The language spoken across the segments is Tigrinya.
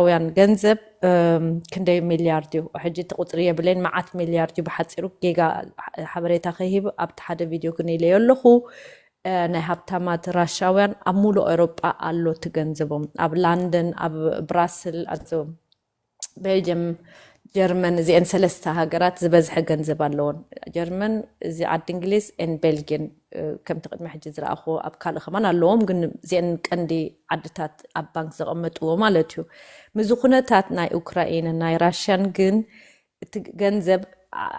ራሻውያን ገንዘብ ክንደይ ሚልያርድ እዩ? ሕጂ እቲ ቁፅሪ የብለይን፣ መዓት ሚልያርድ እዩ። ብሓፂሩ ጌጋ ሓበሬታ ከይህብ ኣብቲ ሓደ ቪድዮ ግን ኢለዮ ኣለኹ። ናይ ሃብታማት ራሻውያን ኣብ ሙሉእ ኤውሮጳ ኣሎ እቲ ገንዘቦም። ኣብ ላንደን፣ ኣብ ብራስል፣ ኣብ ቤልጅየም፣ ጀርመን፣ እዚአን ሰለስተ ሃገራት ዝበዝሐ ገንዘብ ኣለዎን። ጀርመን፣ እዚ ዓዲ እንግሊዝ፣ ኤን ቤልጅየን፣ ከምቲ ቅድሚ ሕጂ ዝረኣኹ ኣብ ካልእ ከማን ኣለዎም፣ ግን እዚአን ቀንዲ ዓድታት ኣብ ባንክ ዘቐመጥዎ ማለት እዩ። ምዚ ኩነታት ናይ ኡክራይንን ናይ ራሽያን ግን እቲ ገንዘብ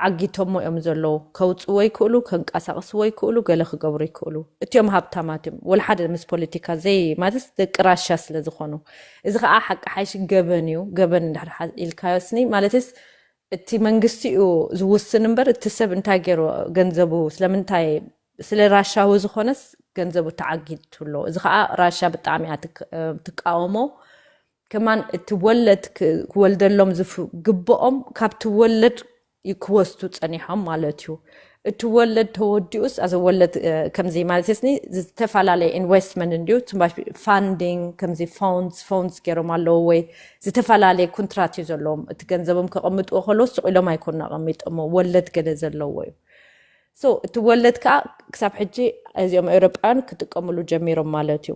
ዓጊቶሞ እዮም ዘለዉ። ከውፅዎ ይክእሉ፣ ከንቀሳቕስዎ ይክእሉ፣ ገለ ክገብሩ ይክእሉ። እቲኦም ሃብታማት እዮም። ወላ ሓደ ምስ ፖለቲካ ዘይ ማለት ደቂ ራሻ ስለ ዝኾኑ። እዚ ከዓ ሓቂ ሓይሽ ገበን እዩ። ገበን እንድሕር ኢልካዮ ስኒ ማለትስ እቲ መንግስቲ እዩ ዝውስን እምበር እቲ ሰብ እንታይ ገይሩ ገንዘቡ ስለምንታይ ስለ ራሻዊ ዝኾነስ ገንዘቡ ተዓጊቱ ኣሎ። እዚ ከዓ ራሻ ብጣዕሚ እያ ትቃወሞ። ከማን እቲ ወለድ ክወልደሎም ዝግብኦም ካብቲ ወለድ ክወስዱ ፀኒሖም ማለት እዩ። እቲ ወለድ ተወዲኡስ ኣዘ ወለድ ከምዚ ማለት ስኒ ዝተፈላለየ ኢንቨስትመንት እንዲዩ ፋንዲንግ ከምዚ ፎንስ ፎንስ ገይሮም ኣለዉ ወይ ዝተፈላለየ ኩንትራት እዩ ዘለዎም። እቲ ገንዘቦም ከቐምጥዎ ከለዉ ስቕ ኢሎም ኣይኮኑ ኣቐሚጦሞ ወለድ ገለ ዘለዎ እዩ። ሶ እቲ ወለድ ከዓ ክሳብ ሕጂ እዚኦም ኤውሮጳውያን ክጥቀምሉ ጀሚሮም ማለት እዩ።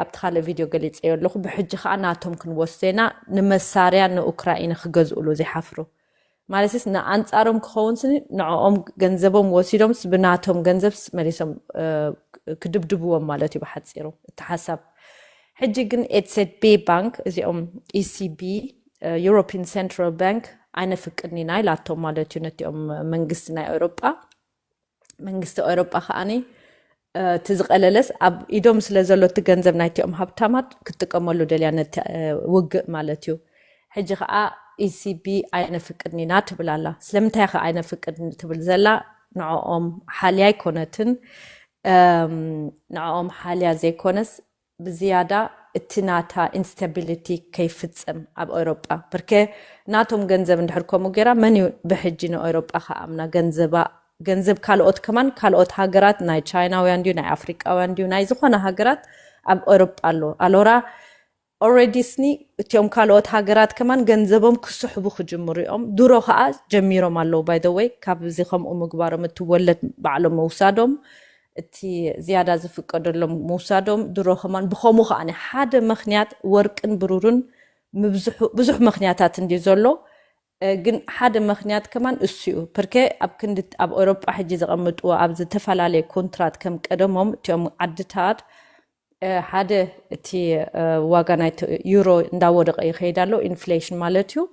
ኣብቲ ካልእ ቪድዮ ገሊፀዮ ኣለኹ። ብሕጂ ከዓ ናቶም ክንወስዶ ኢና ንመሳርያ ንኡክራይና ክገዝእሉ ዘይሓፍሩ ማለትስ ንኣንፃሮም ክኸውን ስኒ ንዕኦም ገንዘቦም ወሲዶምስ ብናቶም ገንዘብስ መሊሶም ክድብድብዎም ማለት እዩ ብሓፂሩ እቲ ሓሳብ። ሕጂ ግን ኤትሴት ቤ ባንክ እዚኦም ኢሲቢ ዩሮፒን ሴንትራል ባንክ ኣይነፍቅድን ኢና ኢላቶም ማለት እዩ ነቲኦም መንግስቲ ናይ ኤውሮጳ። መንግስቲ ኤውሮጳ ከዓኒ እቲ ዝቐለለስ ኣብ ኢዶም ስለ ዘሎ እቲ ገንዘብ ናይቲኦም ሃብታማት ክትጥቀመሉ ደልያ ነቲ ውግእ ማለት እዩ። ሕጂ ከዓ ኢሲቢ ኣይነፍቅድን ኢና ትብል ኣላ። ስለምንታይ ከ ኣይነፍቅድን ትብል ዘላ? ንዕኦም ሓልያ ኣይኮነትን። ንዕኦም ሓልያ ዘይኮነስ ብዝያዳ እቲ ናታ ኢንስታቢሊቲ ከይፍፀም ኣብ ኤውሮጳ ብርከ ናቶም ገንዘብ እንድሕር ከምኡ ገይራ መን እዩ ብሕጂ ንኤውሮጳ ከኣምና? ገንዘባ ገንዘብ ካልኦት ከማን ካልኦት ሃገራት ናይ ቻይናውያን ድዩ ናይ ኣፍሪቃውያን ድዩ ናይ ዝኾነ ሃገራት ኣብ ኤውሮጳ ኣሎ ኣሎራ ኦረዲ ስኒ እቲኦም ካልኦት ሃገራት ከማን ገንዘቦም ክስሕቡ ክጅምሩ እዮም። ድሮ ከዓ ጀሚሮም ኣለዉ ባይ ወይ ካብዚ ከምኡ ምግባሮም እቲ ወለድ ባዕሎም ምውሳዶም እቲ ዝያዳ ዝፍቀደሎም ምውሳዶም ድሮ ከማን ብኸምኡ ከዓ ሓደ ምክንያት ወርቅን ብሩርን ብዙሕ ምክንያታት እንዲ ዘሎ ግን ሓደ ምክንያት ከማን እሱ እዩ። ፕርኬ ኣብ ክንዲ ኣብ ኤውሮጳ ሕጂ ዘቐምጥዎ ኣብ ዝተፈላለየ ኮንትራት ከም ቀደሞም እቲኦም ዓድታት ሓደ እቲ ዋጋ ናይ ዩሮ እንዳወደቀ ይኸይድ ኣሎ ኢንፍሌሽን ማለት እዩ።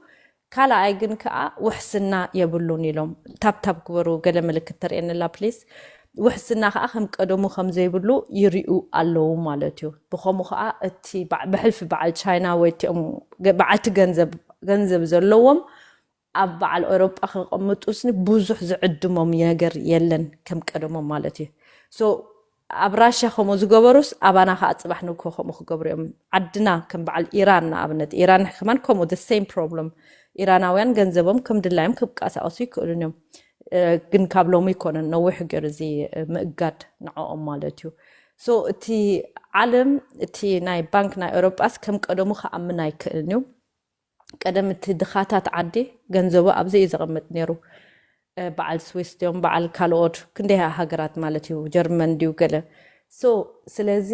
ካልኣይ ግን ከዓ ውሕስና የብሉን ኢሎም ታብታብ ግበሩ ገለ ምልክት ተርእየንላ ፕሊስ። ውሕስና ከዓ ከም ቀደሙ ከም ዘይብሉ ይሪኡ ኣለዉ ማለት እዩ። ብኸምኡ ከዓ እቲ ብሕልፊ በዓል ቻይና ወይ እቲኦም በዓልቲ ገንዘብ ዘለዎም ኣብ በዓል ኤውሮጳ ከቐምጡ ስኒ ብዙሕ ዝዕድሞም ነገር የለን ከም ቀደሞም ማለት እዩ። ሶ ኣብ ራሽያ ከምኡ ዝገበሩስ ኣባና ከዓ ፅባሕ ንግሆ ከምኡ ክገብሩ እዮም። ዓድና ከም በዓል ኢራን ንኣብነት ኢራን ከማን ከምኡ the same problem ኢራናውያን ገንዘቦም ከም ድላዮም ክብቃሳቀሱ ይክእሉን እዮም። ግን ካብ ሎሚ ይኮነን ነዊሕ ገይሩ እዚ ምእጋድ ንዕኦም ማለት እዩ። ሶ እቲ ዓለም እቲ ናይ ባንክ ናይ ኤውሮጳስ ከም ቀደሙ ክኣምን ኣይክእልን እዩ። ቀደም እቲ ድኻታት ዓዲ ገንዘቡ ኣብዚ እዩ ዘቐምጥ ነይሩ። በዓል ስዊስ ድዮም በዓል ካልኦት ክንደይ ሃገራት ማለት እዩ ጀርመን ድዩ ገለ ሶ ስለዚ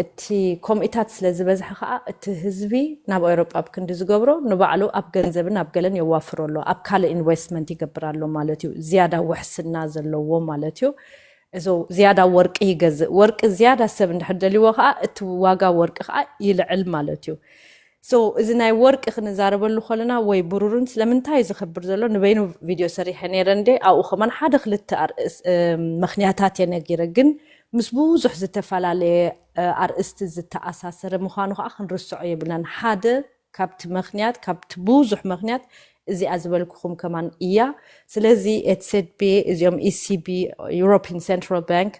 እቲ ኮምኢታት ስለ ዝበዝሐ ከዓ እቲ ህዝቢ ናብ ኤውሮጳ ኣብ ክንዲ ዝገብሮ ንባዕሉ ኣብ ገንዘብን ኣብ ገለን የዋፍሮ ኣሎ ኣብ ካልእ ኢንቨስትመንት ይገብር ኣሎ ማለት እዩ ዝያዳ ውሕስና ዘለዎ ማለት እዩ። እዚ ዝያዳ ወርቂ ይገዝእ ወርቂ ዝያዳ ሰብ እንድሕር ደልይዎ ከዓ እቲ ዋጋ ወርቂ ከዓ ይልዕል ማለት እዩ። ሶ እዚ ናይ ወርቂ ክንዛረበሉ ከለና ወይ ብሩርን ስለምንታይ ዝኸብር ዘሎ ንበይኑ ቪድዮ ሰሪሐ ነይረ እንደ ኣብኡ ከማን ሓደ ክልተ ምክንያታት እየ ነጊረ ግን ምስ ብዙሕ ዝተፈላለየ ኣርእስቲ ዝተኣሳሰረ ምዃኑ ከዓ ክንርስዖ የብልናን ሓደ ካብቲ ምክንያት ካብቲ ብዙሕ ምክንያት እዚኣ ዝበልኩኹም ከማን እያ። ስለዚ ኤትሴት ቤ እዚኦም ኢሲቢ ዩሮፒን ሴንትራል ባንክ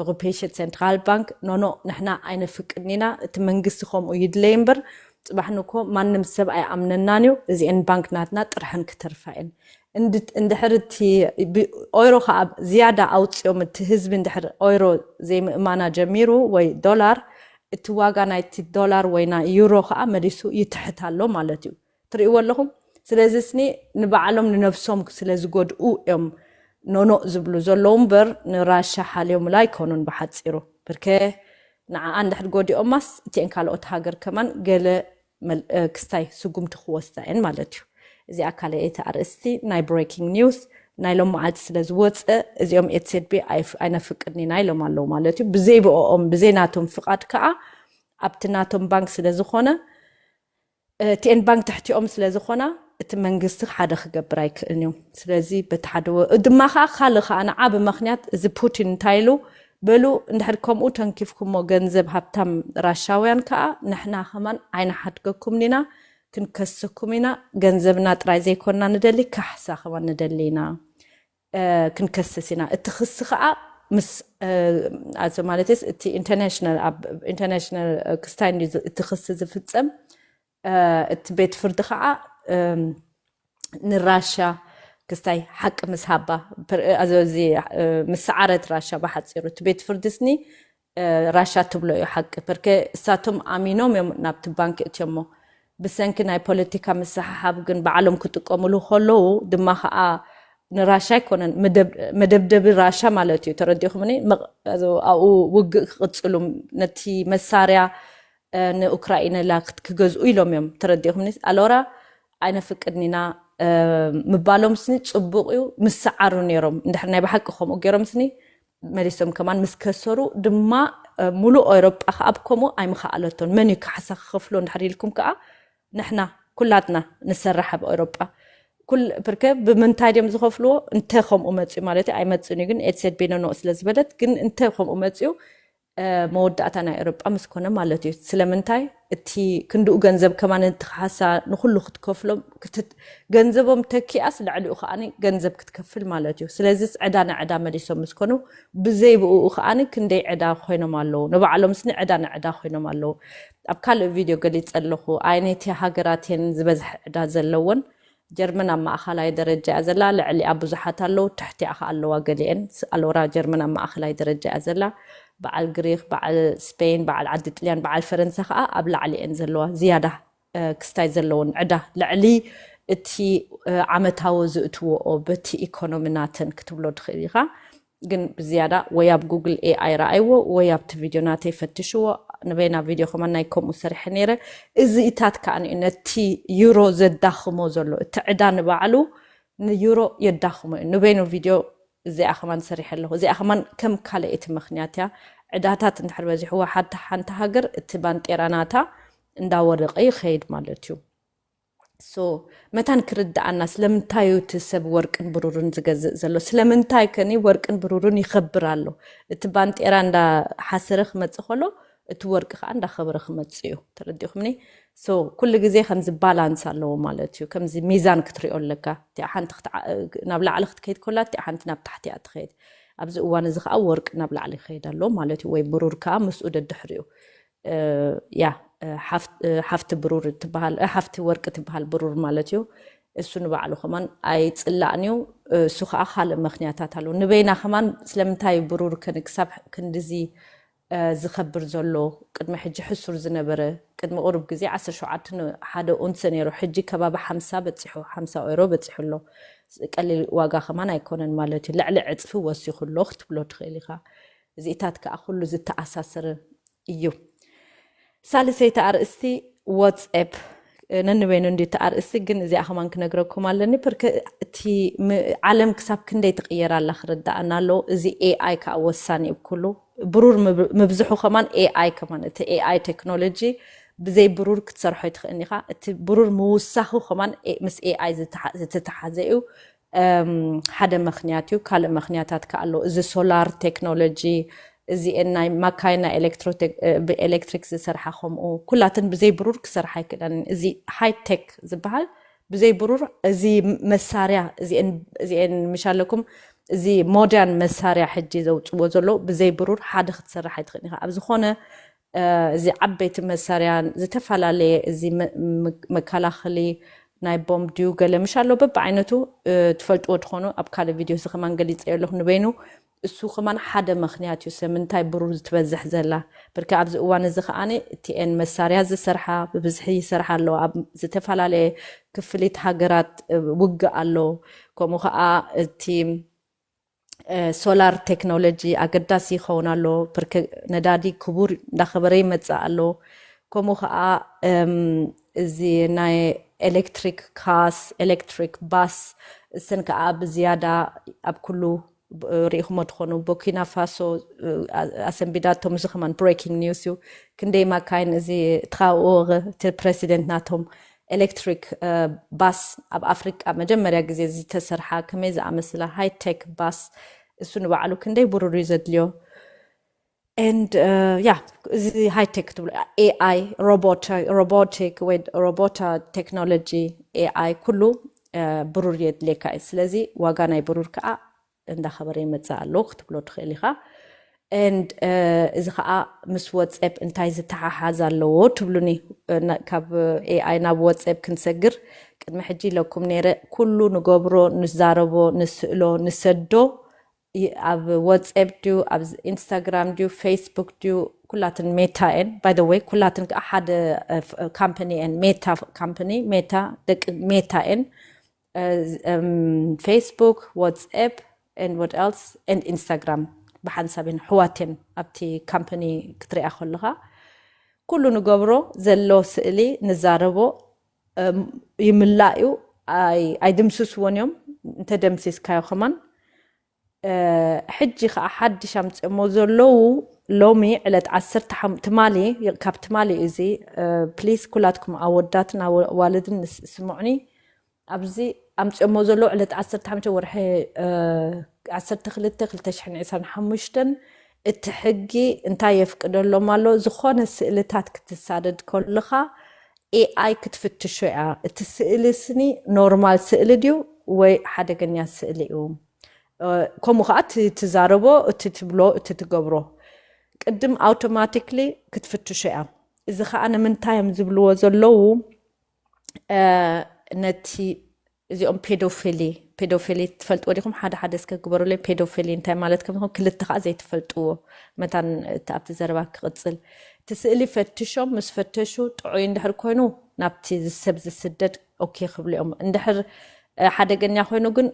ኦሮፔሽን ሴንትራል ባንክ ኖኖ ንሕና ኣይነፍቅድን ኢና እቲ መንግስቲ ከምኡ ይድለይ እምበር ፅባሕ ንኮ ማንም ሰብ ኣይኣምነናን እዩ እዚአን ባንክ ናትና ጥርሐን ክተርፋ እየን እንድሕር እቲ ኦይሮ ከዓ ዝያዳ ኣውፅኦም እቲ ህዝቢ እንድሕር ኦይሮ ዘይምእማና ጀሚሩ ወይ ዶላር እቲ ዋጋ ናይቲ ዶላር ወይ ናይ ዩሮ ከዓ መሊሱ ይትሕት ኣሎ ማለት እዩ። ትርእይዎ ኣለኹም። ስለዚ ስኒ ንባዕሎም ንነብሶም ስለ ዝጎድኡ እዮም ኖኖእ ዝብሉ ዘለዉ እምበር ንራሻ ሓልዮምላ ኣይኮኑን። ብሓፂሩ ብርከ ንዓኣ እንድሕር ጎዲኦማስ እቲአን ካልኦት ሃገር ከማን ገለ ክስታይ ስጉምቲ ክወስዳ እየን ማለት እዩ። እዚ ኣካል እቲ ኣርእስቲ ናይ breaking news ናይ ሎም መዓልቲ ስለ ዝወፀ እዚኦም ኤትሴድቢ ኣይነፍቅድን ኢና ኢሎም ኣለዉ ማለት እዩ። ብዘይ ብኦም ብዘይ ናቶም ፍቓድ ከዓ ኣብቲ ናቶም ባንክ ስለ ዝኾነ ቲኤን ባንክ ትሕቲኦም ስለ ዝኾና እቲ መንግስቲ ሓደ ክገብር ኣይክእልን እዩ። ስለዚ በቲ ሓደ ድማ ከዓ ካልእ ከዓ ንዓ ብምክንያት እዚ ፑቲን እንታይ ኢሉ በሉ እንድሕር ከምኡ ተንኪፍኩሞ ገንዘብ ሃብታም ራሻውያን ከዓ ንሕና ከማን ኣይንሓድገኩም ኢና፣ ክንከሰኩም ኢና። ገንዘብና ጥራይ ዘይኮንና ንደሊ፣ ካሕሳ ከማን ንደሊ ኢና። ክንከስስ ኢና። እቲ ክሲ ከዓ ምስ ማለት እቲ ኢንተርናሽናል ኣብ ኢንተርናሽናል ክስታይ እቲ ክሲ ዝፍፀም። እቲ ቤት ፍርዲ ከዓ ንራሻ ክስታይ ሓቂ ምስ ሃባ እዚ ምስ ሰዓረት ራሻ ብሓፂሩ እቲ ቤት ፍርዲ ስኒ ራሻ ትብሎ እዩ ሓቂ። ፐርከ እሳቶም ኣሚኖም እዮም ናብቲ ባንክ እትዮሞ። ብሰንኪ ናይ ፖለቲካ ምስሕሓብ ግን ባዕሎም ክጥቀምሉ ከለዉ ድማ ከዓ ንራሻ ኣይኮነን መደብደቢ ራሻ ማለት እዩ። ተረዲኹምኒ? ኣብኡ ውግእ ክቕፅሉ ነቲ መሳርያ ንኡክራኢነ ላክት ክገዝኡ ኢሎም እዮም። ተረዲኹምኒ? ኣሎራ ኣይነፍቅድን ኢና ምባሎም ስኒ ፅቡቕ እዩ። ምሰዓሩ ነይሮም እንድሕር ናይ ብሓቂ ከምኡ ገይሮም ስኒ መሊሶም ከማን ምስ ከሰሩ ድማ ሙሉእ ኤውሮጳ ከዓ ብከምኡ ኣይምኸኣለቶን። መን እዩ ካሕሳ ክኸፍሎ እንድሕር ኢልኩም ከዓ ንሕና ኩላትና ንሰርሕ ኣብ ኤውሮጳ። ኩል ፕርከ ብምንታይ ድዮም ዝኸፍልዎ? እንተ ከምኡ መፅኡ ማለት እዩ። ኣይመፅእን እዩ ግን ኤትሴድቢ ኖኖ ስለ ዝበለት ግን እንተ ከምኡ መፅኡ መወዳእታ ናይ ኤውሮጳ ምስ ኮነ ማለት እዩ። ስለምንታይ እቲ ክንድኡ ገንዘብ ከማን እቲ ካሕሳ ንኩሉ ክትከፍሎም ገንዘቦም ተኪኣስ ልዕሊኡ ከዓ ገንዘብ ክትከፍል ማለት እዩ። ስለዚ ዕዳ ንዕዳ መሊሶም ምስ ኮኑ ብዘይ ብኡ ከዓ ክንደይ ዕዳ ኮይኖም ኣለዉ። ንባዕሎም ስኒ ዕዳ ንዕዳ ኮይኖም ኣለዉ። ኣብ ካልእ ቪድዮ ገሊፀ ኣለኹ። ኣየነይቲ ሃገራት እየን ዝበዝሐ ዕዳ ዘለወን? ጀርመን ኣብ ማእኸላይ ደረጃ እያ ዘላ። ልዕሊኣ ብዙሓት ኣለዉ፣ ትሕቲኣ ከዓ ኣለዋ ገሊአን። ኣሎራ ጀርመን ኣብ ማእኸላይ ደረጃ እያ ዘላ። በዓል ግሪክ፣ በዓል ስፔን፣ በዓል ዓዲ ጥልያን፣ በዓል ፈረንሳ ከዓ ኣብ ላዕሊ እየን ዘለዋ። ዝያዳ ክስታይ ዘለወን ዕዳ ልዕሊ እቲ ዓመታዊ ዝእትወኦ በቲ ኢኮኖሚ ናተን ክትብሎ ትኽእል ኢኻ። ግን ብዝያዳ ወይ ኣብ ጉግል ኤኣይ ረኣይዎ ወይ ኣብቲ ቪድዮ ናተይ ፈትሽዎ። ንበይና ቪድዮ ከማን ናይ ከምኡ ሰሪሐ ነይረ። እዚኢታት ከዓ ነቲ ዩሮ ዘዳኽሞ ዘሎ እቲ ዕዳ ንባዕሉ ንዩሮ የዳኽሞ እዩ። ንበይኑ ቪድዮ እዚኣ ከማን ሰሪሐ ኣለኹ። እዚኣ ከማን ከም ካልኣይቲ ምኽንያት እያ። ዕዳታት እንድሕር በዚሕዋ ሓንቲ ሓንቲ ሃገር እቲ ባንጤራ ናታ እንዳወደቐ ይኸይድ ማለት እዩ። ሶ መታን ክርድኣና ስለምንታይ እዩ እቲ ሰብ ወርቅን ብሩርን ዝገዝእ ዘሎ? ስለምንታይ ከኒ ወርቅን ብሩርን ይኸብር ኣሎ? እቲ ባንጤራ እንዳሓሰረ ክመፅእ ከሎ እቲ ወርቂ ከዓ እንዳኸበረ ክመፅእ እዩ። ተረዲኹምኒ? ሶ ኩሉ ግዜ ከምዚ ባላንስ ኣለዎ ማለት እዩ። ከምዚ ሚዛን ክትሪኦ ኣለካ። እቲኣ ሓንቲ ናብ ላዕሊ ክትከይድ ከላ እቲኣ ሓንቲ ናብ ታሕቲ እያ ትኸይድ። ኣብዚ እዋን እዚ ከዓ ወርቂ ናብ ላዕሊ ይኸይድ ኣሎ ማለት እዩ። ወይ ብሩር ከዓ ምስኡ ደድሕሪኡ ያ ሓፍቲ ብሩር ትበሃል ሓፍቲ ወርቂ ትበሃል ብሩር ማለት እዩ። እሱ ንባዕሉ ከማን ኣይፅላእን እዩ። እሱ ከዓ ካልእ ምክንያታት ኣለዉ። ንበይና ከማን ስለምንታይ ብሩር ክሳብ ክንድዚ ዝኸብር ዘሎ? ቅድሚ ሕጂ ሕሱር ዝነበረ ቅድሚ ቁሩብ ግዜ ዓሰርተ ሸውዓተ ሓደ ኡንሰ ነይሩ። ሕጂ ከባቢ ሓምሳ በፂሑ ሓምሳ ኦይሮ በፂሑ ኣሎ። ቀሊል ዋጋ ከማን ኣይኮነን ማለት እዩ። ልዕሊ ዕፅፊ ወሲኹ ኣሎ ክትብሎ ትኽእል ኢኻ። እዚኢታት ከዓ ኩሉ ዝተኣሳሰረ እዩ። ሳልሰይቲ ኣርእስቲ ዋትስኣፕ ነንበይኑ እንዲ እቲ ኣርእስቲ ግን እዚኣ ከማን ክነግረኩም ኣለኒ። ፐርከ እቲ ዓለም ክሳብ ክንደይ ትቕየር ኣላ ክርዳኣና ኣለዎ። እዚ ኤኣይ ከዓ ወሳኒ እዩ። ኩሉ ብሩር ምብዝሑ ከማን ኤኣይ ከማን እቲ ኤኣይ ቴክኖሎጂ ብዘይ ብሩር ክትሰርሖ ይትኽእልኒ ኢኻ። እቲ ብሩር ምውሳኹ ከማን ምስ ኤኣይ ዝተተሓዘ እዩ። ሓደ ምክንያት እዩ። ካልእ ምክንያታት ከ ኣሎ። እዚ ሶላር ቴክኖሎጂ እዚኤን ናይ ማካይና ብኤሌክትሪክ ዝሰርሓ ከምኡ ኩላትን ብዘይ ብሩር ክሰርሓ ኣይክእለን። እዚ ሃይቴክ ዝበሃል ብዘይ ብሩር እዚ መሳርያ እዚኤን ምሽ ኣለኩም እዚ ሞደርን መሳርያ ሕጂ ዘውፅዎ ዘሎ ብዘይ ብሩር ሓደ ክትሰርሕ ኣይትኽእል ኢኻ። ኣብ ዝኾነ እዚ ዓበይቲ መሳርያን ዝተፈላለየ እዚ መከላኸሊ ናይ ቦምብ ድዩ ገለ ምሽ ኣሎ በብዓይነቱ ትፈልጥዎ ትኾኑ። ኣብ ካልእ ቪድዮ እዚ ከማን ገሊፀዮ ኣለኹ ንበይኑ። እሱ ከማን ሓደ ምኽንያት እዩ ስለምንታይ ብሩር ትበዝሕ ዘላ። ብርኪ ኣብዚ እዋን እዚ ከዓኒ እቲኤን መሳርያ ዝሰርሓ ብብዝሒ ይሰርሓ ኣለዋ። ኣብ ዝተፈላለየ ክፍሊት ሃገራት ውግእ ኣሎ። ከምኡ ከዓ እቲ ሶላር ቴክኖሎጂ ኣገዳሲ ይኸውን ኣሎ። ብርኪ ነዳዲ ክቡር እንዳኸበረ ይመፅእ ኣሎ። ከምኡ ከዓ እዚ ናይ ኤሌክትሪክ ካስ፣ ኤሌክትሪክ ባስ፣ እሰን ከዓ ብዝያዳ ኣብ ኩሉ ርኢኹሞ ትኾኑ። ቦኪና ፋሶ ኣሰንቢዳቶም። እዚ ከማን ብሬኪንግ ኒውስ እዩ። ክንደይ ማካይን እዚ ትኻውኦ እቲ ፕሬሲደንት ናቶም ኤሌክትሪክ ባስ ኣብ ኣፍሪቃ መጀመርያ ግዜ ዝተሰርሓ ከመይ ዝኣመስላ ሃይቴክ ባስ፣ እሱ ንባዕሉ ክንደይ ብሩር እዩ ዘድልዮ። And yeah፣ እዚ ሃይቴክ ትብሎ ኤኣይ፣ ሮቦቲክ ወይ ሮቦታ ቴክኖሎጂ፣ ኤኣይ ኩሉ ብሩር የድልየካ እዩ። ስለዚ ዋጋ ናይ ብሩር ከዓ እንዳኸበረ ይመፅእ ኣሎ ክትብሎ ትኽእል ኢኻ። And እዚ ከዓ ምስ ወፀፕ እንታይ ዝተሓሓዝ ኣለዎ ትብሉኒ። ካብ ኤኣይ ናብ ወፀፕ ክንሰግር ቅድሚ ሕጂ ኢለኩም ነይረ፣ ኩሉ ንገብሮ፣ ንዛረቦ፣ ንስእሎ፣ ንሰዶ ኣብ ወፀፕ ድዩ፣ ኣብ ኢንስታግራም ድዩ፣ ፌስቡክ ድዩ፣ ኩላትን ሜታ እየን። By the way፣ ኩላትን ከዓ ሓደ ካምፓኒ እየን። ሜታ ካምፓኒ፣ ሜታ ደቂ ሜታ እየን። ፌስቡክ፣ ዋትስኣፕ፣ what else፣ ኢንስታግራም ብሓንሳብ እየን፣ ኣሕዋት እየን። ኣብቲ ካምፓኒ ክትሪኣ ከለኻ ኩሉ ንገብሮ፣ ዘሎ ስእሊ፣ ንዛረቦ ይምላእ እዩ። ኣይድምስስዎን እዮም። እንተደምሲስካዮ ከማን ሕጂ ከዓ ሓድሽ ኣምፅኦሞ ዘለዉ፣ ሎሚ ዕለት ዓሰርተ ትማሊ፣ ካብ ትማሊ እዚ፣ ፕሊስ ኩላትኩም ኣወዳትን ኣዋልድን ስምዑኒ። ኣብዚ ኣምፅኦሞ ዘለዉ ዕለት ዓሰርተ ሓሙሽተ ወርሒ ዓሰርተ ክልተ ክልተ ሽሕን ዕስራን ሓሙሽተን፣ እቲ ሕጊ እንታይ የፍቅደሎም ኣሎ? ዝኾነ ስእልታት ክትሳደድ ከለኻ ኤኣይ ክትፍትሾ እያ። እቲ ስእሊ ስኒ ኖርማል ስእሊ ድዩ ወይ ሓደገኛ ስእሊ እዩ? ከምኡ ከዓ እቲ ትዛረቦ፣ እቲ ትብሎ፣ እቲ ትገብሮ ቅድም ኣውቶማቲክሊ ክትፍትሾ እያ። እዚ ከዓ ንምንታይ እዮም ዝብልዎ ዘለዉ? ነቲ እዚኦም ፔዶፊሊ፣ ፔዶፊሊ ትፈልጥዎ ዲኹም? ሓደ ሓደ እስከ ግበሩለይ። ፔዶፊሊ እንታይ ማለት ከም ዝኾን፣ ክልተ ከዓ ዘይትፈልጥዎ መታን እቲ ኣብቲ ዘረባ ክቕፅል። እቲ ስእሊ ፈትሾም፣ ምስ ፈተሹ ጥዑይ እንድሕር ኮይኑ ናብቲ ሰብ ዝስደድ ኦኬ ክብሉ እዮም። እንድሕር ሓደገኛ ኮይኑ ግን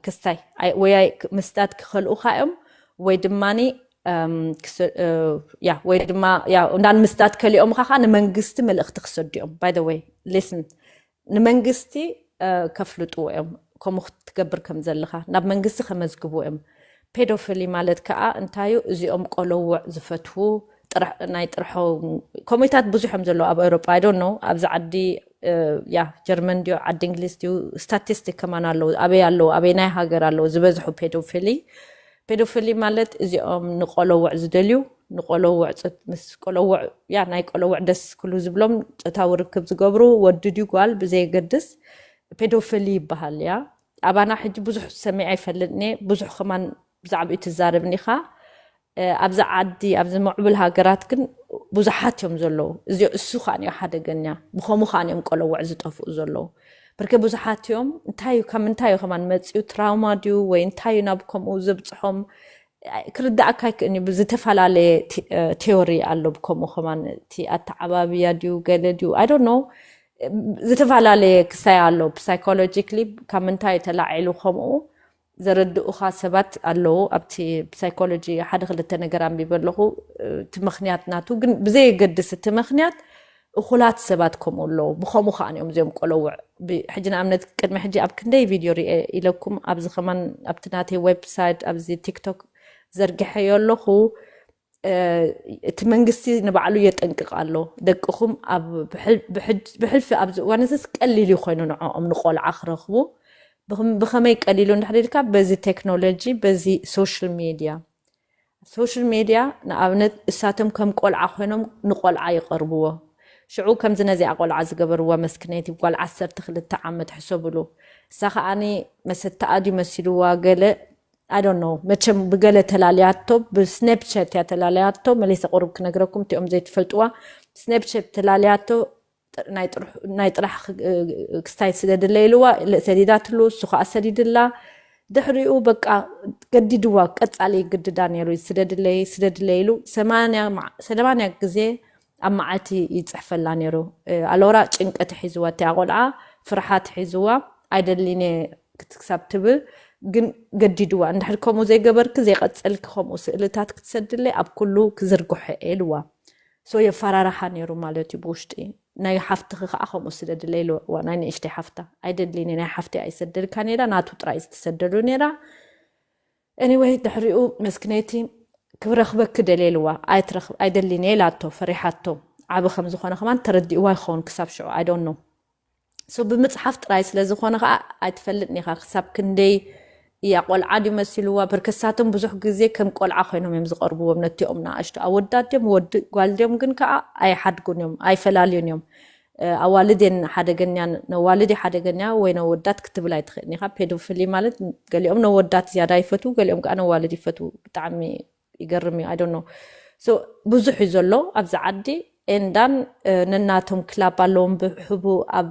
ክስታይ ወይ ምስዳድ ክኸልኡኻ እዮም ወይ ድማኒ ያ ወይ ድማ ያ እንዳን ምስዳድ ከሊኦም ኻኻ ንመንግስቲ መልእኽቲ ክሰዱ እዮም። By the way፣ listen፣ ንመንግስቲ ከፍልጥዎ እዮም። ከምኡ ክትገብር ከም ዘለኻ ናብ መንግስቲ ከመዝግቡ እዮም። ፔዶፊሊ ማለት ከዓ እንታዩ? እዚኦም ቆለውዕ ዝፈትዉ ናይ ጥርሖ ኮሚታት ብዙሕ እዮም ዘለዉ ኣብ ኤውሮጳ። I don't know ኣብዚ ዓዲ ያ ጀርመን ድዩ ዓዲ እንግሊዝ ድዩ፣ ስታቲስቲክ ከማን ኣለዉ፣ ኣበይ ኣለዉ፣ ኣበይ ናይ ሃገር ኣለዉ ዝበዝሑ ፔዶፊሊ። ፔዶፊሊ ማለት እዚኦም ንቆለውዕ ዝደልዩ፣ ንቆለውዕ ምስ ቆለውዕ ያ ናይ ቆለውዕ ደስ ክሉ ዝብሎም ጾታዊ ርክብ ዝገብሩ፣ ወዲ ድዩ ጓል ብዘየገድስ ፔዶፊሊ ይበሃል። ያ ኣባና ሕጂ ብዙሕ ሰሚዐ ኣይፈልጥን እየ፣ ብዙሕ ከማን ብዛዕባኡ ትዛረብኒ ኢኻ። ኣብዚ ዓዲ ኣብዚ ምዕቡል ሃገራት ግን ብዙሓት እዮም ዘለዉ። እዚ እሱ ከዓ ንዮ ሓደገኛ፣ ብኸምኡ ከዓ ንዮም ቆለውዕ ዝጠፍኡ ዘለዉ። ብርክ ብዙሓት እዮም። እንታይ እዩ፣ ካብ ምንታይ እዩ ከማን መፅኡ? ትራውማ ድዩ ወይ እንታይ እዩ ናብ ከምኡ ዘብፅሖም? ክርዳእካ ኣይክእን እዩ። ብዝተፈላለየ ቴዎሪ ኣሎ። ብከምኡ ከማን እቲ ኣተዓባብያ ድዩ ገለ ድዩ I don't know፣ ዝተፈላለየ ክሳይ ኣሎ። ብሳይኮሎጂክሊ ካብ ምንታይ ተላዒሉ ከምኡ ዘረድኡኻ ሰባት ኣለዉ። ኣብቲ ሳይኮሎጂ ሓደ ክልተ ነገር ኣንቢበ ኣለኹ። እቲ ምኽንያት ናቱ ግን ብዘየገድስ እቲ ምኽንያት እኹላት ሰባት ከምኡ ኣለዉ። ብኸምኡ ከዓ እዮም እዚኦም ቆለውዕ። ሕጂ ንኣብነት ቅድሚ ሕጂ ኣብ ክንደይ ቪድዮ ርኤ ኢለኩም ኣብዚ ከማን ኣብቲ ናተይ ዌብሳይት ኣብዚ ቲክቶክ ዘርግሐዮ ኣለኹ። እቲ መንግስቲ ንባዕሉ የጠንቅቕ ኣሎ። ደቅኹም ብሕልፊ ኣብዚ እዋን እዚስ ቀሊል እዩ ኮይኑ ንዕኦም ንቆልዓ ክረኽቡ። ብኸመይ ቀሊሉ እንድሕር ኢልካ በዚ ቴክኖሎጂ በዚ ሶሻል ሚድያ። ሶሻል ሚድያ ንኣብነት እሳቶም ከም ቆልዓ ኮይኖም ንቆልዓ ይቐርብዎ። ሽዑ ከምዚ ነዚኣ ቆልዓ ዝገበርዋ መስክነይቲ ጓል ዓሰርተ ክልተ ዓመት ሕሰብሉ። እሳ ከዓኒ መሰተኣ ድዩ መሲልዋ ገለ I don't know፣ መቸም ብገለ ተላልያቶ፣ ብስናፕቻት እያ ተላልያቶ። መሊሰ ቁሩብ ክነግረኩም እቲኦም ዘይትፈልጥዋ። ስናፕቻት ተላልያቶ፣ ናይ ጥራሕ ክስታይ ስደድለ ኢልዋ፣ ሰዲዳትሉ፣ እሱ ከዓ ሰዲድላ። ድሕሪኡ በቃ ገዲድዋ፣ ቀጻሊ ግድዳ ነይሩ። ስደድለይ፣ ስደድለይ ኢሉ ሰማንያ ግዜ ኣብ መዓልቲ ይጽሕፈላ ነይሩ። ኣለውራ ጭንቀት ሒዝዋ፣ እቲኣ ቆልዓ ፍርሓት ሒዝዋ፣ ኣይደሊን ክሳብ ትብል ግን ገዲድዋ። እንድሕር ከምኡ ዘይገበርኪ፣ ዘይቀጸልኪ ከምኡ ስእልታት ክትሰድለይ፣ ኣብ ኩሉ ክዝርግሖ እየ ኢልዋ። ሶ የፈራርሓ ነይሩ ማለት እዩ ብውሽጢ። ናይ ሓፍትኺ ከዓ ከምኡ ስደድለይ ኢልዋ፣ ናይ ንእሽተይ ሓፍታ። ኣይደሊን፣ ናይ ሓፍቲ ኣይሰደድካን ኢላ፣ ናቱ ጥራይ ዝተሰደዱ ነይራ። ኤኒወይ ድሕሪኡ መስክነይቲ ክብረኽበኪ ደልየ ኢልዋ፣ ኣይትረኽብ ኣይደሊን እየ ኢላቶ፣ ፈሪሓቶ። ዓቢ ከም ዝኾነ ከማን ተረዲእዋ ይኸውን ክሳብ ሽዑ፣ I don't know። ሶ ብምፅሓፍ ጥራይ ስለ ዝኾነ ከዓ ኣይትፈልጥን ኢኻ ክሳብ ክንደይ እያ ቆልዓ ድዩ መሲልዋ። በርከሳቶም ብዙሕ ግዜ ከም ቆልዓ ኮይኖም እዮም ዝቐርብዎም ነቲኦም ንኣሽቱ ኣወዳት ድዮም ወዲ ጓል ድዮም ግን ከዓ ኣይሓድጉን እዮም ኣይፈላልዩን እዮም። ኣዋልድ የን ሓደገኛ ነዋልድ ሓደገኛ ወይ ነወዳት ክትብል ኣይትኽእልን ኢኻ። ፔዶፊሊ ማለት ገሊኦም ነወዳት ዝያዳ ይፈትዉ፣ ገሊኦም ከዓ ነዋልድ ይፈትዉ። ብጣዕሚ ይገርም እዩ። I don't know። So ብዙሕ እዩ ዘሎ ኣብዚ ዓዲ። ኤንዳን ነናቶም ክላብ ኣለዎም ብሕቡ ኣብ